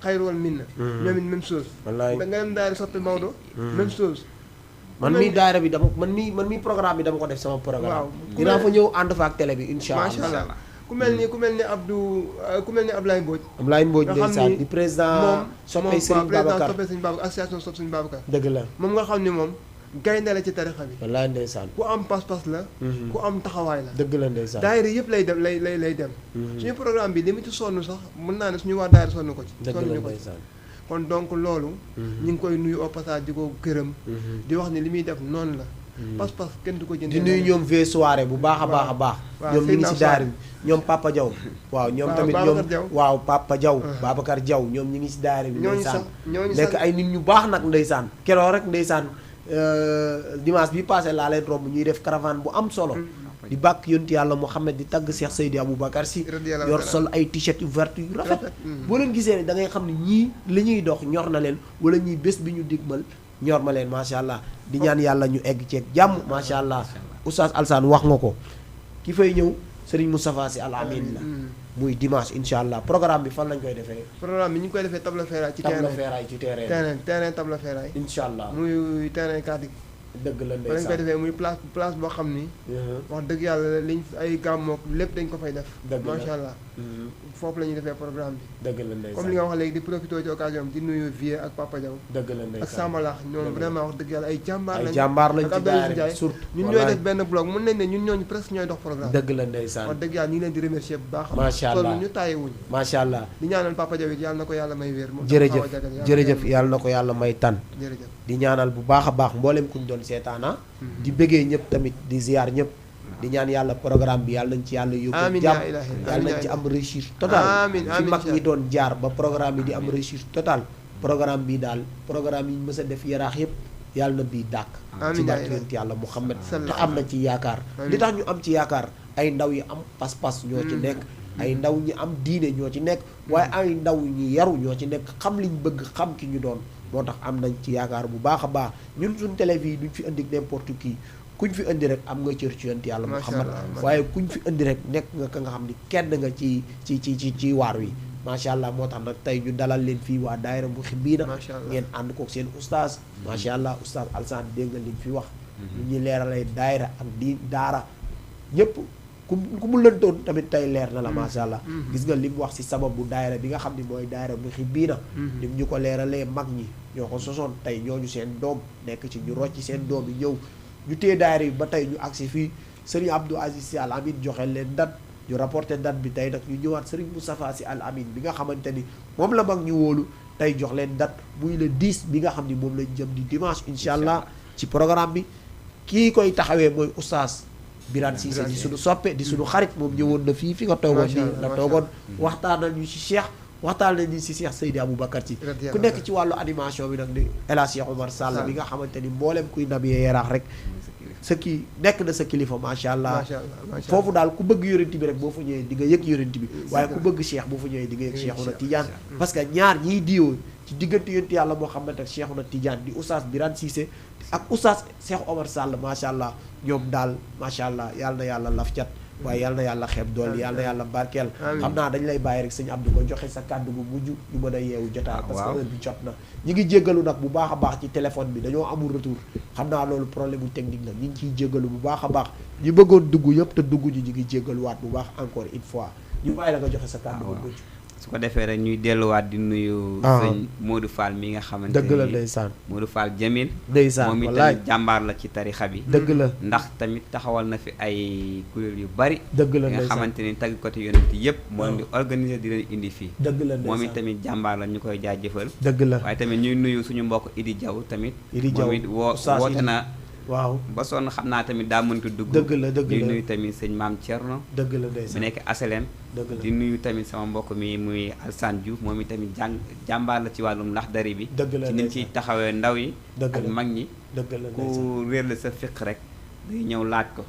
xayruwal minna ñoom it même chose
wallaay
nga dem daayira soppi Maodo même chose
man mii daayira bi dama man mii programme bi dama ko def sama programme
waaw
dinaa fa ñëw ànd fa ak télé bi incha
macha
allah
allah ku mel ni Abdoulaye Mbodj
Ablaye Mbodj
nga xam
ndeysaan
ni
di président soppay Serigne Babacar
soppee Serigne Babacar association sopp Serigne Babacar
dëgg la
moom nga xam ni moom gaynde la ci tarixa bi
wallaay ndeysaan
ku am pas-pas la ku am taxawaay la
dëgg la ndeysaan
daayira yëpp lay dem lay dem suñu programme bi li mu ci sonn sax mën naa ne suñu waa daayira sonn ko ci
dëgg la
sonnuñu ko ci
ndeysaan
kon donc loolu ñu ngi koy nuyu au passage di ko gërëm di wax ni li muy def noonu la pas-pas kenn du ko jënd
di nuyu ñoom vee soirée bu baax a baax a baax ñoom ñu ngi si daara bi ñoom Papa Diaw waaw ñoom tamit ñoom waaw Papa Diaw Babacar Diaw ñoom ñu ngi si daara bi ndeysaan nekk ay nit ñu baax nag ndeysaan keroo rek ndeysaan dimanche bi passé laa leen romb ñuy def caravane bu am solo di bàkk yonti yàlla Muhammad di tagg Cheikh Seydi Aboubacar Sy yor sol ay t-shirt yu vert yu rafet boo leen gisee ne da ngay xam ne ñii li ñuy dox ñor na leen wala ñii bés bi ñu digmal ñor ma leen macha allah di ñaan yàlla ñu egg ceeg jàmm macha allah Oustaz Alsane wax nga ko ki fay ñëw Serigne Moustapha Sy Al Amin la muy dimanche incha allah programme bi fan lañ koy defee
programme bi ñu ngi koy defee table ferraille ci terrain table ferraille
incha allah
muy terrain Kadic
dëgg la
lañ koy defee muy place boo xam ni wax dëgg yàlla liñ ay gàmmook lépp dañ ko fay def macha allah foofu la ñuy defee programme bi
dëgg la ndeysaan
comme li nga wax léegi di profité ci occasion bi di nuyu Vieux ak Papa Diaw
dëgg la ndeysaan
ak Sambalax ñoom vraiment wax dëgg yàlla ay
jàmbaar lañ
ak
ci
Abdoulaye
daara
Ndiaye
surtout
ñun ñooy def benn blog mën nañ ne ñun ñooñu presque ñooy dox programme
dëgg la ndeysaan
wax dëgg yàlla ñu ngi leen di remercier bu baax
macha allah
ñu tàyyiwuñ
macha allah
di ñaanal Papa Diaw it yàlla na ko yàlla may wér
jërëjëf yàlla na ko yàlla may tan
jërëjëf
di ñaanal bu baax a baax mboolem kuñ doon seetaana di bëggee ñëpp tamit di ziar ñëpp di ñaan yàlla programme bi yàlla nañ ci yàlla yóbbu
amiin
jàmm
yaa ilaahi
yàlla nañ ci am réussite totale fi mag ñi doon jaar ba programme bi di am réussite totale programme bi daal programme yi ñu mës a def yaraax yëpp yàlla na bii dàkk ci barke yonent yàlla Muhammad te am nañ ci yaakaar li tax ñu am ci yaakaar ay ndaw yi am pas-pas ñoo ci nekk ay ndaw ñi am diine ñoo ci nekk waaye ay ndaw ñi yaru ñoo ci nekk xam liñ bëgg xam ki ñu doon moo tax am nañ ci yaakaar bu baax a baax ñun suñ télé fii duñ fi indi n'importe qui kuñ fi indi rek am nga cër ci yonent yàlla Muhammad waaye kuñ fi indi rek nekk nga ka nga xam ni kenn nga ci waar wi macha allah moo tax nag tey ñu dalal leen fii waa daayira Muhibbina
Macha allah.
ngeen ànd kook seen oustaz macha allah oustaz Alsaan dégg nga li fi wax ñu ñuy leeralee daayira ak di daara ñëpp ku mu lëntoon tamit tey leer na la macha allah gis nga li mu wax si sababu daayira bi nga xam ne mooy daayira Muhibbina ni mu ñu ko leeralee mag ñi ñoo ko sosoon tey ñooñu seen doom nekk ci ñu rocc seen doom yi ñëw ñu téye daayira yi ba tey ñu agsi fii Serigne Abdou Aziz Sy Al Amine joxe leen date ñu rapporté date bi tey nag ñu ñëwaat Serigne Moustapha Sy Al Amine bi nga xamante ni moom la mag ñu wóolu tey jox leen date muy le 10 bi nga xam ni moom lañ jëm di dimanche incha allah ci programme bi kii koy taxawee mooy oustaz Birane Cissé di suñu soppe di suñu xarit moom ñëwoon na fii fi nga toogoon nii la toogoon waxtaanal ñu ci Cheikh waxtaanal nañu ci Cheikh Seydi Aboubacar Sy ku nekk ci wàllu animation bi nag di El Hadj Cheikh Omar Sall bi nga xamante ni mboolem kuy nabiyee yaraax rek sa kii nekk na sa kilifa macha allah foofu daal ku bëgg yonent bi rek boo fa ñëwee di nga yëg yonent bi waaye ku bëgg Cheikh boo fa ñëwee di nga yëg Cheikhouna Tidiane parce que ñaar ñiy diwoo ci diggante yonent yàlla Muhammad ak Cheikhouna Tidiane di oustaz Birane Cissé ak oustaz Cheikh Omar Sall macha allah ñoom daal macha allah yàlla na yàlla laf cat waaye yàlla na yàlla xeeb dool yàlla na yàlla barkeel xam naa dañ lay bàyyi rek sëñ Abdou ko joxe sa kàddu bu mujj ñu mën a yeewu jotaay parce que heure bi jot na ñi ngi jéggalu nag bu baax a baax ci téléphone bi dañoo amul retour xam naa loolu problème bu technique la ñi ngi ciy jéggalu bu baax a baax ñi bëggoon dugg yëpp te dugg ñi ngi jéggaluwaat bu baax encore une fois ñu bàyyi la nga joxe sa kàddu bu mujj
su ko defee rek ñuy delluwaat di nuyu sëñ Modou Fall mi nga xamante
dëgg la ndeysaan
Modou Fall Jamil
ndeysaan
moom
wallaay
itamit jàmbaar la ci tarixa bi
dëgg la
ndax tamit taxawal na fi ay kuréel yu bari
dëgg la
nga
ndeysaan
xamante ni tàggkati yonent yëpp moo leen di organiser di leen indi fii
dëgg la
moom
ndeysaan
itamit jàmbaar la ñu koy jaajëfal
dëgg la
waaye tamit ñuy nuyu suñu mbokk Idi Diaw tamit
Idi Diaw
moom it woote na
waaw
ba sonn xam naa tamit daa mënta dugg
dëgg la dëgg
di
la
nuyu tamit sëñ Maam Thierno
dëgg la
mu
ndeysaan
nekk aselem
dëgg la
di nuyu tamit sama mbokk mi muy Alsane Diouf moom itamit jàmbaar la ci wàllum laxdari bi
dëgg la
ci ni ciy taxawee ndaw yi
dëgg
ak
la
mag ñi
dëgg la
ku
ndeysaan
réer la sa fiq rek day ñëw laaj ko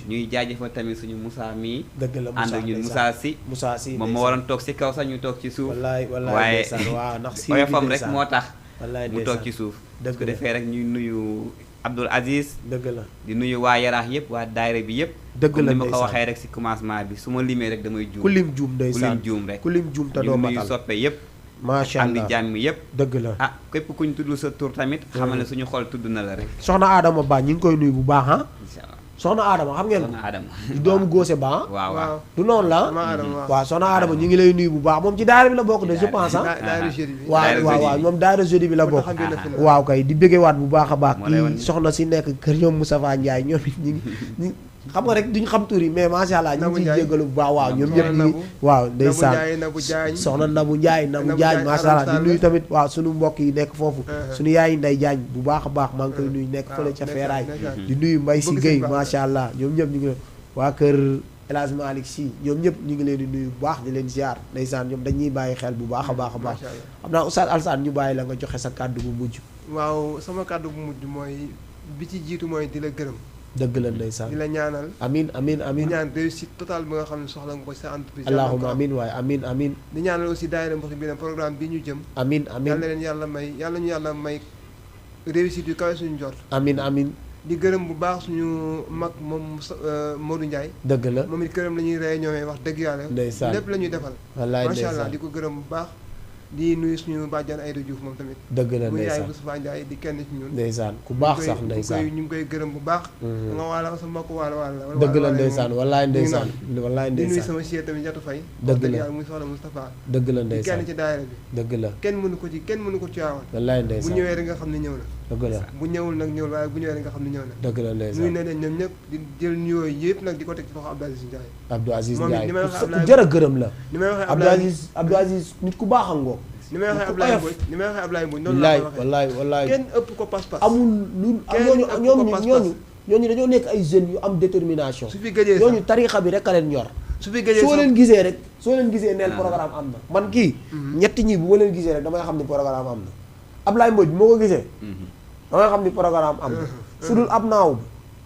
ñuy jaajëfal tamit suñu Moussa mii
dëgg la
ànd ak ñun Moussa si
Moussa si
moom moo waroon toog si kaw sax ñu toog ci suuf
wallaay wallaay
waaye
ndeysaan waaw ndax si
oyofam rek moo tax
wallaay
mu toog ci suuf
dëgg
su ko defee rek ñuy nuyu Abdoul Aziz
dëgg la
di nuyu waa yaraax yëpp waa daayira bi yëpp
dëgg la
comme ni ma ko
ndeysaan
waxee rek si commencement bi su ma limee rek damay juum
ku lim juum
ku
ndeysaan
lim juum rek
ku lim juum te
ñu
doo
nuyu
matal
soppe yëpp
macha
am di
allah
jàmm yëpp
dëgg la
ah képp kuñ tudd sa tur tamit xamal ne suñu xol tudd na la rek
soxna Adama Ba ñi ngi koy nuyu bu baax ah
incha allah
soxna Adama xam ngeen ko
soxna Adama
di doomu góose ba ah
waaw waaw
du noonu la waaw soxna Adama ñu ngi lay nuyu bu baax moom ci daara bi la bokk de je pense ah waaw waaw waaw moom daara jeudi bi la bokk waaw kay di bëggewaat bu baax a baax kii soxna si nekk kër ñoom Moustapha Ndiaye ñoom it ñi xam nga rek duñ xam tur yi mais macha allah ñu ngi ciy jégalu bu baax waaw ñoom ñëpp ñi waaw ndeysaan soxna Nabu Ndiaye Nabu Ndiaye macha allah di nuyu tamit waaw suñu mbokk yi nekk foofu suñu yaay Ndey Jaañ bu baax a baax maa ngi koy nuyu nekk fële ca Feeraay di nuyu Mbay Si Guèye macha allah ñoom ñëpp ñu ngi waa kër El Hadj Malick Sy ñoom ñëpp ñu ngi leen di nuyu bu baax di leen ziar ndeysaan ñoom dañuy bàyyi xel bu baax a baax a baax xam naa Oustaz Alsane ñu bàyyi la nga joxe sa kàddu bu mujj
waaw sama kàddu bu mujj mooy bi ci jiitu mooy di la gërëm
dëgg la ndeysaan
di la ñaanal
amin amin amin
di ñaan réussite totale bi nga xam ne soxla nga ko sa entreprise
allahumma amin waaye amin amin
di ñaanal aussi daayira Muhibbina programme bi ñu jëm
amin amin
yàlla leen yàlla ñu yàlla may réussite yu kawe suñu njort
amin amin
di gërëm bu baax suñu mag moom Modou Ndiaye
dëgg la
moom it këram la ñuy réunion wax dëgg yàlla
ndeysaan
lépp la ñuy defal
wallaay
macha allah
ndeysaan
di ko gërëm bu baax di nuyu suñu bàjjan Aïda Diouf moom tamit
dëgg la
muy yaay
ndeysaan
Moustapha Ndiaye di kenn ci ñun
ndeysaan ku baax sax ndeysaan
ñu ngi koy gërëm bu baax nga waala sa mbokk waala
dëgg la ndeysaan wallaay ndeysaan wallaay
di nuyu
ndeysaan
sama chef tamit Jatu Fay
dëgg la
yàlla muy soxla Moustapha
dëgg la
di
ndeysaan
kenn ci daayira bi
dëgg la
kenn mënu ko ci waawal
wallaay
bu
ndeysaan
ñëwee rek nga xam ne ñëw na
dëgg la
bu ñëwul nag ñëwul waaye bu ñëwee rek nga xam ne ñëw na
dëgg la
nuyu
ndeysaan
na leen ñoom ñëpp di jël nuyoo yëpp nag di ko teg ci loxo Abdou Aziz Ndiaye
Abdou Aziz
moom it
Ndiaye
ni may waxee
ku jërë gërëm la
ni may waxee
Abdou Aziz nit ku baax a ngoog
ni may waxee Ablaye Mbodj ni may waxee Ablaye Mbodj noonu
wallaay
laa ko waxee
wallaay wallaay
kenn ëpp ko pas-pas
amul lu ñooñu dañoo nekk ay jeunes yu am détermination
su fi gëjee
ñooñu tariixa bi rek a leen ñor
su fi gëjee
soo leen gisee neel programme am na man kii ñetti ñi bu ma leen gisee rek damay xam ni programme am na Ablaye Mbodj bu ma ko gisee damay xam ni programme am na su dul ab naaw bi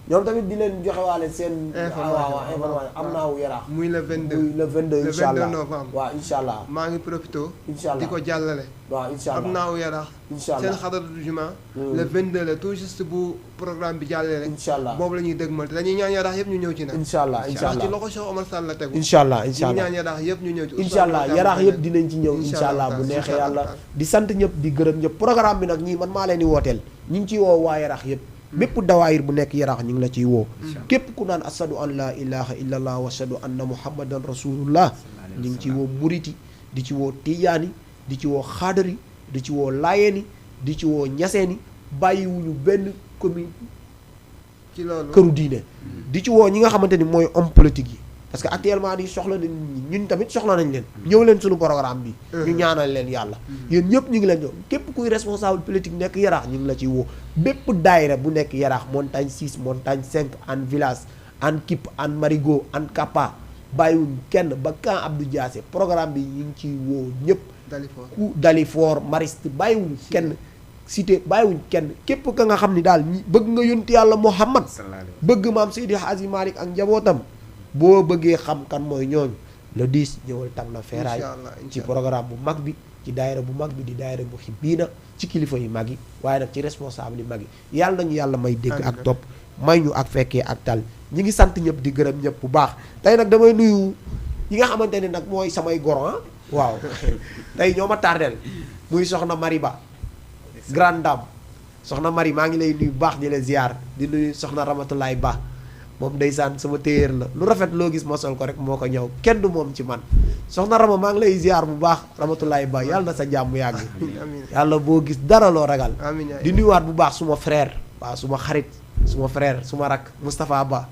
ñoom tamit di leen joxewaale seen
information
information am naaw yaraax
muy le 22
muy le 22
le
incha
22
allah
novembre
waaw incha allah
maa ngi profité
incha allah
di ko jàllale
waaw incha
am
allah
naaw yaraax
incha
seen
allah
xadaratu juma le 22 la tout juste bu programme bi jàllee rek
incha allah
boobu la ñuy dëgmal te dañuy ñaan yaraax yëpp ñu ñëw ci nag
incha allah incha
ndax ci
allah
loxo Cheikh Omar Sall la tegu
incha allah incha
ñu
allah
ñaan yaraax yëpp ñu ñëw ci
incha allah yaraax yëpp dinañ ci ñëw
Incha
incha allah
allah
bu
taala,
neexee
incha
yàlla
allah.
di sant ñëpp di gërëm ñëpp programme bi nag ñii man maa leen di wooteel ñu ngi ciy woo waa yaraax yëpp bépp dawaayir bu nekk yaraax ñu ngi la ciy woo képp ku naan ashadu an la ilaha illallah wa ashadu anna muhammadan rasulullah ñu ngi ciy woo muriti di ci woo tijaani di ci woo xaadari di ci woo laayeeni di ci woo ñaseeni bàyyiwuñu benn commune
ci loolu
këru diine di ci woo ñi nga xamante ni mooy homme politique yi parce que actuellement nii soxla nañ ñun tamit soxla nañ leen ñëw leen suñu programme bi ñu ñaanal leen yàlla yéen ñëpp ñu ngi leen ñëw képp kuy responsable politique nekk yaraax ñu ngi la ci woo bépp daayira bu nekk yaraax montagne 6 montagne 5 an village an Kip an Marigot an Kappa bàyyiwuñ kenn ba camp Abdou Diassé programme bi ñu ngi ciy woo ñëpp
Dalifor
ku Dalifor Mariste bàyyiwuñ kenn cité bàyyiwuñ kenn képp ka nga xam ni daal ñi bëgg nga yonti yàlla Muhammad bëgg maam Seydi Hadji Malick ak njabootam boo bëggee xam kan mooy ñooñu le 10 ñëwal tam na feeraay ci programme bu mag bi ci daayira bu mag bi di daayira bu xibbiina ci kilifa yu mag yi waaye nag ci responsable yu mag yi yàlla nañu yàlla may dégg ak topp may ñu ak fekkee ak tal ñi ngi sant ñëpp di gërëm ñëpp bu baax tey nag damay nuyu ñi nga xamante ne nag mooy samay goron waaw tey ñoo ma tardel muy soxna Mariba grande dame soxna Mari maa ngi lay nuyu bu baax di la ziar di nuyu soxna Ramatulaay Ba moom ndeysaan sama téyeer la lu rafet loo gis ma sol ko rek moo ko ñëw kenn du moom ci man soxna Rama maa ngi lay ziar bu baax Ramatulaay Ba yàlla na sa jàmm yàgg yàlla boo gis dara loo ragal di nuyuwaat bu baax suma frère waaw suma xarit suma frère suma rak Moustapha Ba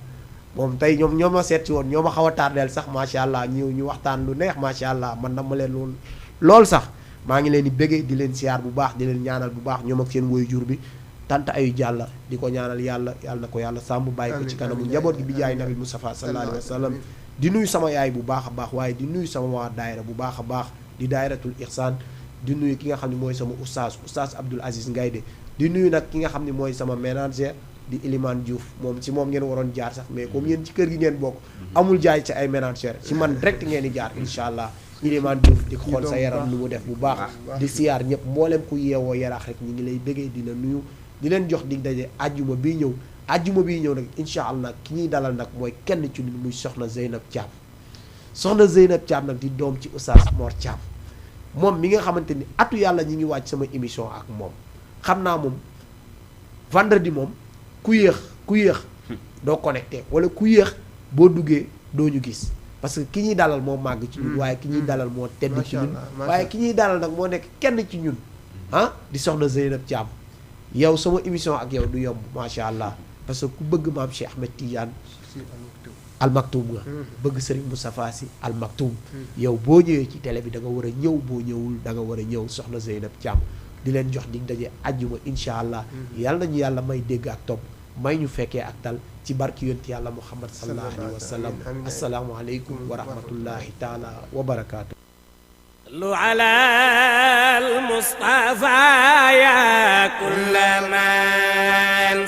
moom tey ñoo ma seet si woon ñoo ma xaw a tardeel sax macha allah ñu waxtaan lu neex macha allah man na ma leen lool sax maa ngi leen di bëggee di leen siyaar bu baax di leen ñaanal bu baax ñoom ak seen woy jur bi tant ayu jàlla di ko ñaanal yàlla na ko yàlla sàmm bàyyi ko ci kanamu njaboot gi bi jaay nabi Mustafa sallallahu alayhi wa sallam di nuyu sama yaay bu baax a baax waaye di nuyu sama waa daayira bu baax a baax di daayiratul ihsan di nuyu ki nga xam ne mooy sama oustaz Abdoul Aziz Ngayde di nuyu nag ki nga xam ne mooy sama ménager di Elimane Diouf moom ci moom ngeen waroon jaar sax mais comme yéen ci kër gi ngeen bokk amul jaay ci ay ménager ci man direct ngeen di jaar incha allah Elimane Diouf di xool sa yaram lu mu def bu baax di siyaar ñëpp mboolem ku yeewoo yaraax rek ñi ngi lay bëggee di la nuyu di leen jox dig daje ajjuma bii ñëw nag incha allah ki ñuy dalal nag mooy kenn ci ñun muy soxna Zeynab Thiam nag di doom ci Oustaz Mor Thiam moom mi nga xamante ni atu yàlla ñi ngi wàcc sama émission ak moom xam naa moom vendredi moom ku yéex doo connecté wala ku yéex boo duggee doo ñu gis parce que ki ñuy dalal moo màgg ci ñun waaye ki ñuy dalal moo tedd ci ñun waaye ki ñuy dalal nag moo nekk kenn ci ñun di soxna Zeynab Thiam yow sama émission ak yow du yomb macha allah parce que ku bëgg maam Cheikh Ahmed Tidiane almaktum nga bëgg Serigne Moustapha Sy almaktum yow boo ñëwee ci télé bi da nga war a ñëw boo ñëwul da nga war a ñëw soxna Zeynab Thiam di leen jox dig daje ajjuma incha allah yàlla nañu yàlla may dégg ak topp may ñu fekkee ak tal ci barki yonti yàlla Muhammad sallallahu alayhi wa sallam assalaamu aleykum wa rahmatullahi taala wa barakaatu
صلوا على المصطفى يا كل من